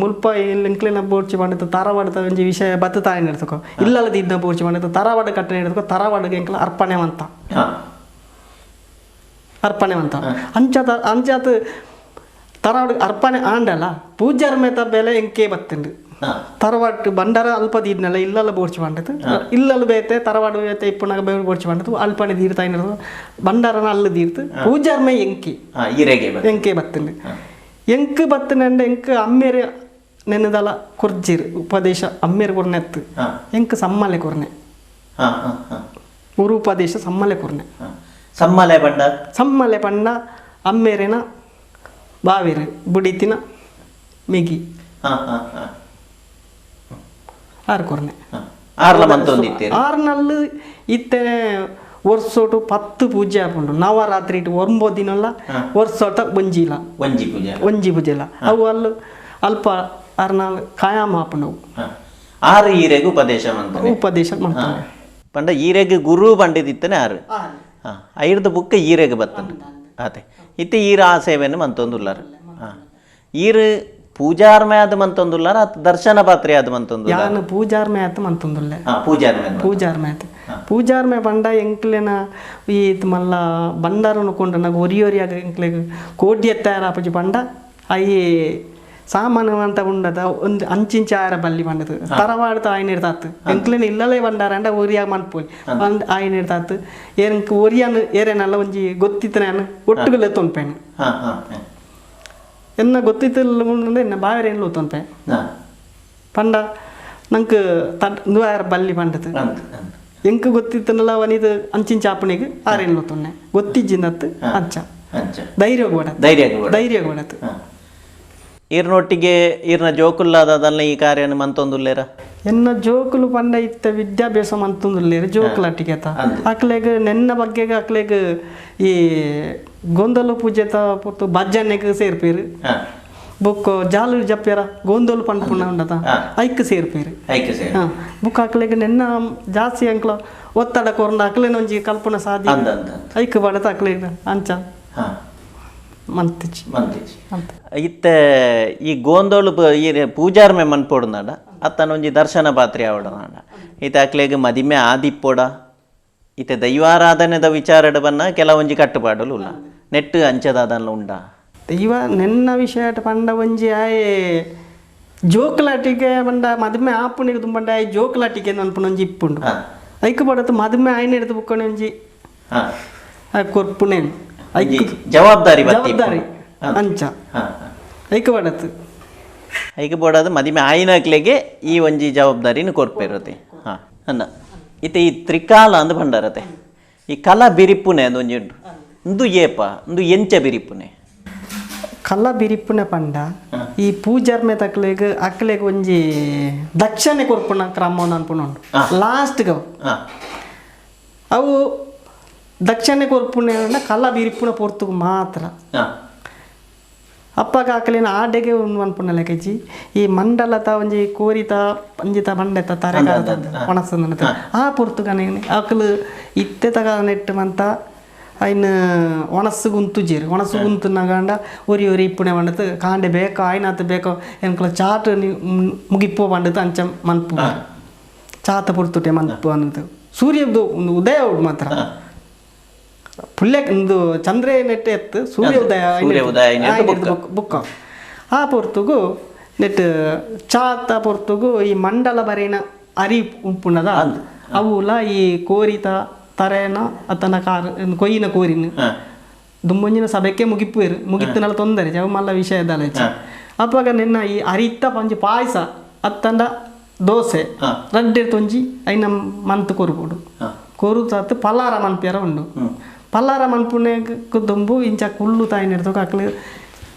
ಮುಲ್ಪ ಎಂಕ್ಲೆನ ಬೋರ್ಚಿ ಮಾಡಿದ ತರವಾಡದ ಒಂಜಿ ವಿಷಯ ಬತ್ತ ತಾಯಿನ ಎಡ್ತುಕೋ ಇಲ್ಲಲ್ಲ ದಿದ್ದ ಬೋರ್ಚಿ ಮಾಡಿದ ತರವಾಡ ಕಟ್ಟನೆ ಎಡ್ತುಕೋ ತರವಾಡಗೆ ಎಂಕ್ಲ ಅರ್ಪಣೆ ಮಂತ ಅರ್ಪಣೆ ಮಂತ ಅಂಚಾತ ಅಂಚಾತ ತರವಾಡ ಅರ್ಪಣೆ ಆಂಡಲ್ಲ ಪೂಜಾರ್ ಮೇತ ಬೆಲೆ ಎಂಕೆ ಬತ್ತಂಡು ತರವಾಡು ಬಂಡಾರ ಅಲ್ಪ ದೀಡ್ನಲ್ಲ ಇಲ್ಲಲ್ಲ ಬೋರ್ಚಿ ಮಾಡಿದ್ದು ಇಲ್ಲಲ್ಲ ಬೇತೆ ತರವಾಡು ಬೇತೆ ಇಪ್ಪುನಾಗ ಬೇರೆ ಬೋರ್ಚಿ ಮಾಡಿದ್ದು ಅಲ್ಪಣೆ ದೀರ್ತ ಏನಿರೋದು ಬಂಡಾರನ ಅಲ್ಲ ದೀರ್ತು ಪೂಜಾರ್ಮೆ ಎಂಕಿ ಎಂಕೆ ಬತ್ತಂಡು ಎಂಕ್ ಬತ್ತನಂಡ ಎಂಕ್ ಅಮ್ಮೇರೆ ನೆನ್ನದಲ್ಲ ಕೊರ್ಜಿರ್ ಉಪದೇಶ ಅಮ್ಮೇರು ಕೊರ್ನೆತ್ತು ಎಂಕ್ ಸಮ್ಮಲೆ ಕೊರ್ನೆ ಊರು ಉಪದೇಶ ಸಮ್ಮಲೆ ಕೊರ್ನೆ ಸಮ್ಮಲೆ ಪಂಡ ಸಮ್ಮಲೆ ಪಂಡ ಅಮ್ಮೇರೇನ ಬಾವಿರು ಬುಡಿತಿನ ಮಿಗಿ ಆರು ಕೊರ್ನೆ. ಆರ್ಲ ಮಂತೊಂದಿತ್ತೇರು ಆರ್ನಲ್ಲು ಇತ್ತೆ ವರ್ಷೋಟು 10 ಪೂಜೆ ಆಪುಂಡು ನವರಾತ್ರಿ 9 ದಿನಲ್ಲ ವರ್ಷೋಟ ಒಂಜಿಲ ಒಂಜಿ ಪೂಜೆ ಒಂಜಿ ಪೂಜೆ ಇಲ್ಲ ಅವು ಅಲ್ಲು ಅಲ್ಪ ಆರ್ನಾಲ್ ಕಾಯಾಮ ಆಪುಂಡು ಆರು ಈರೆಗ್ ಉಪದೇಶ ಮಂತನೆ ಉಪದೇಶ ಮಾಡ್ತಾರೆ ಪಂಡ ಈರೆಗ್ ಗುರು ಪಂಡಿದಿತ್ತನೆ ಆರು ಐರ್ದ ಬುಕ್ಕ ಈರೆಗ್ ಬತ್ತನೆ ಆತೆ ಇತ್ತೆ ಈರ ಆ ಸೇವೆಯನ್ನು ಮಂತೊಂದುಲ್ಲಾರು ಈರು ಪೂಜಾರ್ಮೆ ಆದ ಮಂತೊಂದುಲ್ಲಾರ ಅತ್ ದರ್ಶನ ಪಾತ್ರೆ ಆದ ಮಂತೊಂದು ಯಾನು ಪೂಜಾರ್ಮೆ ಆತ ಮಂತೊಂದುಲ್ಲೆ ಪೂಜಾರ್ಮೆ ಪೂಜಾರ್ಮೆ ಆತ ಪೂಜಾರ್ಮೆ ಪಂಡ ಎಂಕ್ಲೆನ ಈ ಮಲ್ಲ ಬಂಡಾರನು ಕೊಂಡು ನಾಗ ಒರಿ ಒರಿಯಾಗ ಎಂಕ್ಲೆಗ್ ಕೋಟಿ ಎತ್ತಾರ ಆಪುಜಿ ಪಂಡ ಅಯ್ಯೆ ಸಾಮಾನ್ಯ ಅಂತ ಉಂಡದ ಒಂದು ಅಂಚಿಂಚ ಆರ ಬಲ್ಲಿ ಬಂಡದು ತರವಾಡ್ತ ಆಯ್ನ ತಾತು ಎಂಕ್ಲೆನ ಇಲ್ಲಲೇ ಬಂಡಾರ ಅಂಡ ಒರಿಯಾಗ ಮನ್ಪೋಲಿ ಬಂದ್ ಆಯ್ನ ತಾತು ಏನ್ಕ ಒರಿಯಾನು ಏರೇನಲ್ಲ ಒಂಜಿ ಗೊತ್ತಿತ್ತನೆ ನಾನು ಒಟ್ಟುಗಲ್ಲೇ ತೊನ್ಪೇನು ಎನ್ನ ಗೊತ್ತಿತ್ತಿಲ್ಲ ಎನ್ನ ಬಾವೇರು ಏನು ತೊನ್ಪೆ ಪಂಡ ನಂಗೆ ತಡ್ ಬಲ್ಲಿ ಪಂಡದು ಎಂಕ್ ಗೊತ್ತಿತ್ತನಲ್ಲ ಅವನಿದು ಅಂಚಿನ ಚಾಪಣಿಗೆ ಆರೇನು ತೊನ್ನೆ ಗೊತ್ತಿಜ್ಜಿನತ್ತು ಅಂಚ ಧೈರ್ಯ ಕೂಡ ಧೈರ್ಯ ಕೂಡ ಈರ್ನೊಟ್ಟಿಗೆ ಈರ್ನ ಜೋಕುಲ್ಲಾದಲ್ಲ ಈ ಕಾರ್ಯನ ಮಂತೊಂದುಲ್ಲೇರ ಎನ್ನ ಜೋಕುಲು ಪಂಡ ಇತ್ತ ವಿದ್ಯಾಭ್ಯಾಸ ಮಂತೊಂದುಲ್ಲೇರು ಜೋಕುಲಟ್ಟಿಗೆ ಅಕ್ಲೆಗ್ ನೆನ್ನ ಬಗ್ಗೆಗೆ ಅಕ್ಲೆಗ್ ಈ ಗೊಂದಲು ಪೂಜೆತ ಪೊತ್ತು ಭಜನೆಗೆ ಸೇರ್ಪೇರು ಬುಕ್ ಜಾಲು ಜಪ್ಪ್ಯಾರ ಗೊಂದಲು ಪಂಡ್ಪುಣ ಉಂಡತ ಐಕ್ ಸೇರ್ಪೇರು ಬುಕ್ ಅಕ್ಲೆಗ್ ನೆನ್ನ ಜಾಸ್ತಿ ಅಂಕ್ಲ ಒತ್ತಡ ಕೊರ್ನ ಅಕ್ಲೆನ ಒಂಜಿ ಕಲ್ಪನ ಸಾಧ್ಯ ಐಕ್ ಬಡತ ಅಕ್ಲೆಗ್ ಅಂಚ ಮಂತಿಚಿ ಇತ್ತೆ ಈ ಗೋಂದೋಳು ಈ ಪೂಜಾರ್ಮೆ ಮನ್ಪೊಡುನಾಡ ಅತ್ತನ ಒಂಜಿ ದರ್ಶನ ಪಾತ್ರೆ ಆವಡನಾಡ ಇತ್ತೆ ಅಕ್ಲೆಗ್ ಮದಿಮೆ ಆದಿಪ್ಪೊಡ ಇತ್ತೆ ದೈವಾರಾಧನೆದ ವಿಚಾರಡ ಬನ್ನ ಕೆಲವೊಂಜಿ ಕಟ್ಟುಪಾಡಲು ಉಲ್ಲ ನೆಟ್ಟು ಅಂಚದಾದಲ್ಲ ಉಂಡ ದೈವ ನೆನ್ನ ವಿಷಯ ಪಂಡ ಒಂಜಿ ಆಯೆ ಜೋಕ್ಲಾಟಿಗೆ ಪಂಡ ಮದಿಮೆ ಆಪುಣಿಗೆ ತುಂಬಂಡ ಆಯೆ ಜೋಕ್ಲಾಟಿಗೆ ಅನ್ಪುಣ ಒಂಜಿ ಇಪ್ಪುಂಡು ಐಕ್ ಪಡತ್ತು ಮದಿಮೆ ಆಯ್ನ ಹಿಡಿದು ಬುಕ್ಕಣೆ ಒಂಜಿ ಕೊರ್ಪುಣೇನು ಜವಾಬ್ದಾರಿ ಜವಾಬ್ದಾರಿ ಅಂಚ ಐಕ್ ಪಡತ್ತು ಐಕ್ ಬೋಡಾದ ಮದಿಮೆ ಆಯ್ನಕ್ಲೆಗೆ ಈ ಒಂಜಿ ಜವಾಬ್ದಾರಿನ ಕೊರ್ಪಿರುತ್ತೆ ಅನ್ನ ಇತ್ತೆ ಈ ತ್ರಿಕಾಲ ಅಂದ್ ಭಂಡಾರತೆ ಈ ಕಲಾ ಬಿರಿಪುನೆ ಅದು ಒಂಜಿ ಉಂಟು ಇಂದು ಏಪ ಇಂದು ಎಂಚ ಬಿರಿಪುನೆ ಕಲ ಬಿರಿಪುನೆ ಪಂಡ ಈ ಪೂಜಾರ್ಮೆ ತಕ್ಲೆಗ್ ಅಕ್ಲೆಗ್ ಒಂಜಿ ದಕ್ಷಿಣೆ ಕೊರ್ಪುನ ಕ್ರಮ ಅನ್ಪುನ ಉಂಟು ಲಾಸ್ಟ್ ಅವು ದಕ್ಷಿಣೆ ಕೊರ್ಪುನೆ ಕಲ ಬಿರಿಪುನ ಪೊರ್ತುಗು ಮಾತ್ರ ಅಪ್ಪಗ ಅಕ್ಲೆನ ಆಡೆಗೆ ಒಂದು ಅನ್ಪುನ ಲೆಕ್ಕಜಿ ಈ ಮಂಡಲತ ಒಂಜಿ ಕೋರಿತ ಪಂಜಿತ ಬಂಡೆತ ತರೆಗಾರದ ಒಣಸಂದ ಆ ಪೊರ್ತುಗನೆ ಅಕ್ಲು ಇತ್ತೆ ತಗ ನೆಟ್ಟು ಮಂತ ಐನ್ ಒಣಸು ಗುಂತುಜೇರು ಒಣಸು ಗುಂತು ಒರಿ ಒರಿ ಇಪ್ಪುಣೆ ಬಂಡತು ಕಾಂಡೆ ಬೇಕೋ ಆಯ್ನಾತ ಬೇಕೋ ಎಂಕ್ಲ ಚಾಟ್ ಮುಗಿಪ್ಪೋ ಬಂಡತು ಅಂಚ ಮನ್ಪು ಚಾತ ಪೊರ್ತುಟೆ ಮನ್ಪು ಅನ್ನೋದು ಸೂರ್ಯದ್ದು ಒಂದು ಉದಯ ಉಂಟು ಮಾತ್ರ ಪುಲ್ಯ ಒಂದು ಚಂದ್ರೆ ನೆಟ್ಟೆ ಎತ್ತು ಸೂರ್ಯ ಉದಯ ಬುಕ್ಕ ಆ ಪೊರ್ತುಗು ನೆಟ್ ಚಾತ ಪೊರ್ತುಗು ಈ ಮಂಡಲ ಬರೇನ ಅರಿ ಉಪ್ಪುಣದ ಅವುಲ ಈ ಕೋರಿತ ತರೇನ ಅತನ ಕಾರ್ ಕೊಯ್ಯಿನ ಕೋರಿನ ದುಮ್ಮೊಂಜಿನ ಸಭೆಕ್ಕೆ ಮುಗಿಪ್ಪುವೇರು ಮುಗಿತ್ತನಲ್ಲ ತೊಂದರೆ ಜವ ಮಲ್ಲ ವಿಷಯದಲ್ಲ ಅಪ್ಪಗ ನಿನ್ನ ಈ ಅರಿತ ಪಂಜಿ ಪಾಯಸ ಅತ್ತಂಡ ದೋಸೆ ರಡ್ಡೆ ತೊಂಜಿ ಐನ ಮಂತ್ ಕೊರ್ಬೋಡು ಕೊರು ತಾತು ಪಲ್ಲಾರ ಮನ್ಪಿಯರ ಉಂಡು ಪಲ್ಲಾರ ಮನ್ಪುನೆ ದುಂಬು ಇಂಚ ಕುಳ್ಳು ತಾಯಿನ ಹಿಡ್ದೋಗ ಅಕ್ಲೆ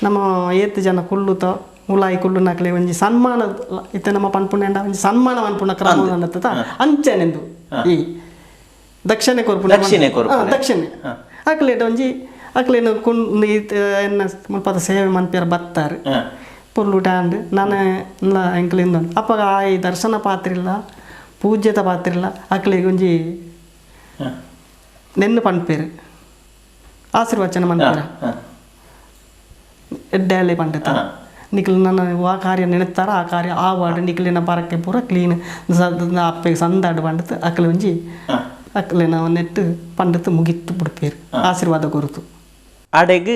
ನಮ್ಮ ಏತ್ ಜನ ಕುಳ್ಳುತ ಮುಲಾಯಿ ಕುಳ್ಳು ನಕ್ಲೆ ಒಂಜಿ ಸನ್ಮಾನ ಇತ್ತೆ ನಮ್ಮ ಪನ್ಪುಣೆ ಒಂಜಿ ಸನ್ಮಾನ ಮನ್ಪುಣ ಕ್ರಮ ಅನ್ನತ್ತ ಅಂಚನೆಂದು ಈ ದಕ್ಷಿಣೆ ಕೊರ್ಪುಣ ದಕ್ಷಿಣೆ ಅಕ್ಲೇಟ ಒಂಜಿ ಅಕ್ಲೇನ ಕುಂಡು ಎನ್ನ ಮುಲ್ಪದ ಸೇವೆ ಮನ್ಪಿಯರ ಬತ್ತಾರೆ ಪೊರ್ಲು ಟ್ಯಾಂಡ್ ನಾನು ಎಂಕ್ಲಿಂದ ಅಪ್ಪಗ ಆ ಈ ದರ್ಶನ ಪಾತ್ರ ಇಲ್ಲ ಪೂಜ್ಯತ ಪಾತ್ರ ಇಲ್ಲ ಅಕ್ಲೆಗ್ ಒಂಜಿ ನೆನ್ನು ಪನ್ಪೇರು ಆಶೀರ್ವಚನ ಮನ್ಪೇರ ಎಡ್ಡೆ ಪಂಡಿತ ನಿಕ್ಲು ನನ್ನ ಆ ಕಾರ್ಯ ನೆನೆತ್ತಾರ ಆ ಕಾರ್ಯ ಆ ವಾರ್ಡ್ ನಿಕ್ಲಿನ ಪರಕ್ಕೆ ಪೂರ ಕ್ಲೀನ್ ಅಪ್ಪೆಗೆ ಸಂದಾಡು ಪಂಡಿತ ಅಕ್ಲೆ ಒಂಜಿ ಅಕ್ಲೆನ ನೆಟ್ಟು ಪಂಡಿತ ಮುಗಿತ್ತು ಬಿಡ್ಪೇರು ಆಶೀರ್ವಾದ ಕೊರುತು ಆಡೆಗ್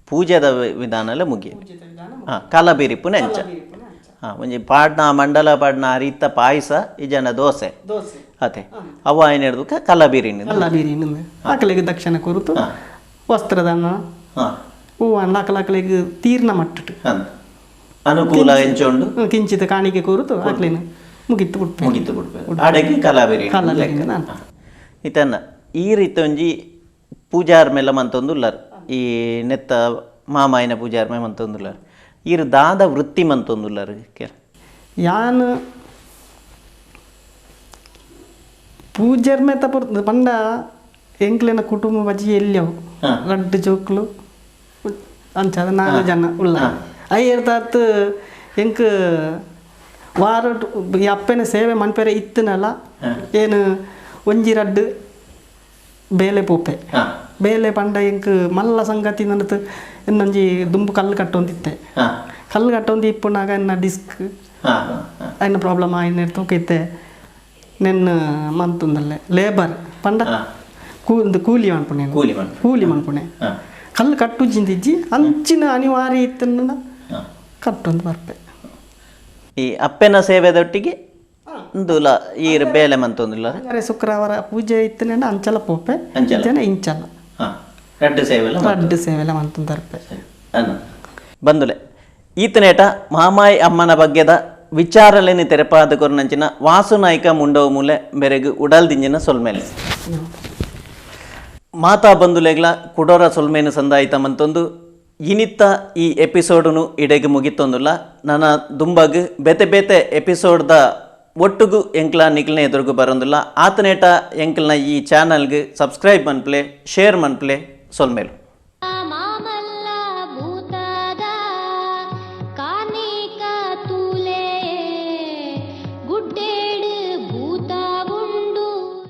ಪೂಜೆದ ವಿಧಾನ ಮುಗಿಯ ಕಲಬಿರಿಪುನ ಅಂಚ ಒಂಜಿ ಪಾಡ್ನ ಮಂಡಲ ಪಾಡ್ನ ಅರಿತ ಪಾಯಸ ಇಜನ ದೋಸೆ ಅತೆ ಅವ ಏನ್ ಹಿಡ್ದುಕ ಕಲಬಿರಿನ ಕಲಬಿರಿನ ಅಕ್ಲೆಗ್ ದಕ್ಷಿಣ ಕೊರುತು ವಸ್ತ್ರದಾನ ಹೂವನ್ನ ಅಕ್ಲೆಗ್ ತೀರ್ನ ಮಟ್ಟಿಟ್ಟು ಅನುಕೂಲ ಎಂಚುಂಡು ಕಿಂಚಿತ ಕಾಣಿಕೆ ಕೊರುತು ಅಕ್ಲೇನ ಮುಗಿತ್ತು ಬಿಡ್ಪೇರು ಮುಗಿತ್ತು ಬಿಡ್ಪೇರು ಆಡೆಗ್ ಕಲಬಿರಿ ಕಲಬಿರಿನ ಇತನ್ನ ಈ ರೀತಿ ಒಂಜಿ ಪೂಜಾರ್ಮೆಲ್ಲ ಮಂತೊಂದುಲ್ಲರು ಈ ನೆತ್ತ ಮಾಮಾಯಿನ ಪೂಜಾರ್ಮೆ ಮಂತೊಂದುಲ್ಲರು ಈರು ದಾದ ವೃತ್ತಿ ಮಂತೊಂದುಲ್ಲರು ಕೇಳ ಯಾನ್ ಪೂಜೆರ್ಮೆತ ಪೊರ್ತು ಪಂಡ ಎಂಕ್ಲೆನ ಕುಟುಂಬ ಬಜಿ ಎಲ್ಯವು. ರಡ್ಡ್ ಜೋಕ್ಲು ಅಂಚಾದ 4 ಜನ ಉಲ್ಲ. ಐರ್ದಾತ್ ಎಂಕ್ ವಾರ ಈ ಅಪ್ಪೆನ ಸೇವೆ ಮನ್ಪೆರೆ ಇತ್ತನಲ್ಲ ಏನು ಒಂಜಿ ರಡ್ಡ್ ಬೇಲೆ ಪೋಪೆ. ಬೇಲೆ ಪಂಡ ಎಂಕ್ ಮಲ್ಲ ಸಂಗತಿ ನನ್ನದು ಇನ್ನೊಂಜಿ ದುಂಬು ಕಲ್ಲು ಕಟ್ಟೊಂದಿತ್ತೆ. ಕಲ್ಲು ಕಟ್ಟೊಂದು ಇಪ್ಪುನಾಗ ಎನ್ನ ಡಿಸ್ಕ್ ಅಯ್ನ ಪ್ರಾಬ್ಲಮ್ ಆಯ್ನ ತೂಕೈತೆ ನೆನ್ನ ಮಂತುಂದಲ್ಲೆ ಲೇಬರ್ ಪಂಡ ಕೂಲಿ ಮನ್ಪುಣೆ ಕೂಲಿ ಮನ್ಪುಣೆ ಕಲ್ಲು ಕಟ್ಟುಜಿಂದಿಜ್ಜಿ ಅಂಚಿನ ಅನಿವಾರ್ಯ ಇತ್ತನ್ನ ಕಟ್ಟೊಂದು ಬರ್ಪೆ. ಈ ಅಪ್ಪೆನ ಸೇವೆದೊಟ್ಟಿಗೆ ಇಂದುಲ ಈ ಬೇಲೆ ಮಂತೊಂದಿಲ್ಲ. ಶುಕ್ರವಾರ ಪೂಜೆ ಇತ್ತನ ಅಂಚಲ ಪೋಪೆ ಜನ ಇಂಚಲ ರಡ್ಡು ಸೇವೆಲ ರಡ್ಡು ಸೇವೆಲ ಮಂತೊಂದು ಬರ್ಪೆ. ಬಂದುಲೆ ಈತನೇಟ ಮಾಮಾಯಿ ಅಮ್ಮನ ಬಗ್ಗೆದ ವಿಚಾರಲೇನಿ ತೆರಪಾದ ಕೊರ್ನಂಚಿನ ವಾಸುನಾಯ್ಕ ಮುಂಡವ ಮೂಲೆ ಬೆರೆಗು ಉಡಲ್ದಿಂಜಿನ ಸೊಲ್ಮೇಲೆ ಮಾತಾ ಬಂಧುಲೆಗ್ಲ ಕುಡೋರ ಸೊಲ್ಮೇನು ಸಂದಾಯಿತ ಮಂತೊಂದು ಇನಿತ್ತ ಈ ಎಪಿಸೋಡುನು ಇಡೆಗೆ ಮುಗಿತೊಂದುಲ್ಲ. ನನ್ನ ದುಂಬಗ್ ಬೇತೆ ಬೇತೆ ಎಪಿಸೋಡ್ದ ಒಟ್ಟುಗು ಎಂಕ್ಲ ನಿಕ್ಲನೆ ಎದುರುಗು ಬರೋಂದುಲ್ಲ. ಆತನೇಟ ಎಂಕ್ಲನ ಈ ಚಾನಲ್ಗೆ ಸಬ್ಸ್ಕ್ರೈಬ್ ಮನ್ಪ್ಲೆ, ಶೇರ್ ಮನ್ಪ್ಲೆ, ಸೊಲ್ಮೇಲು.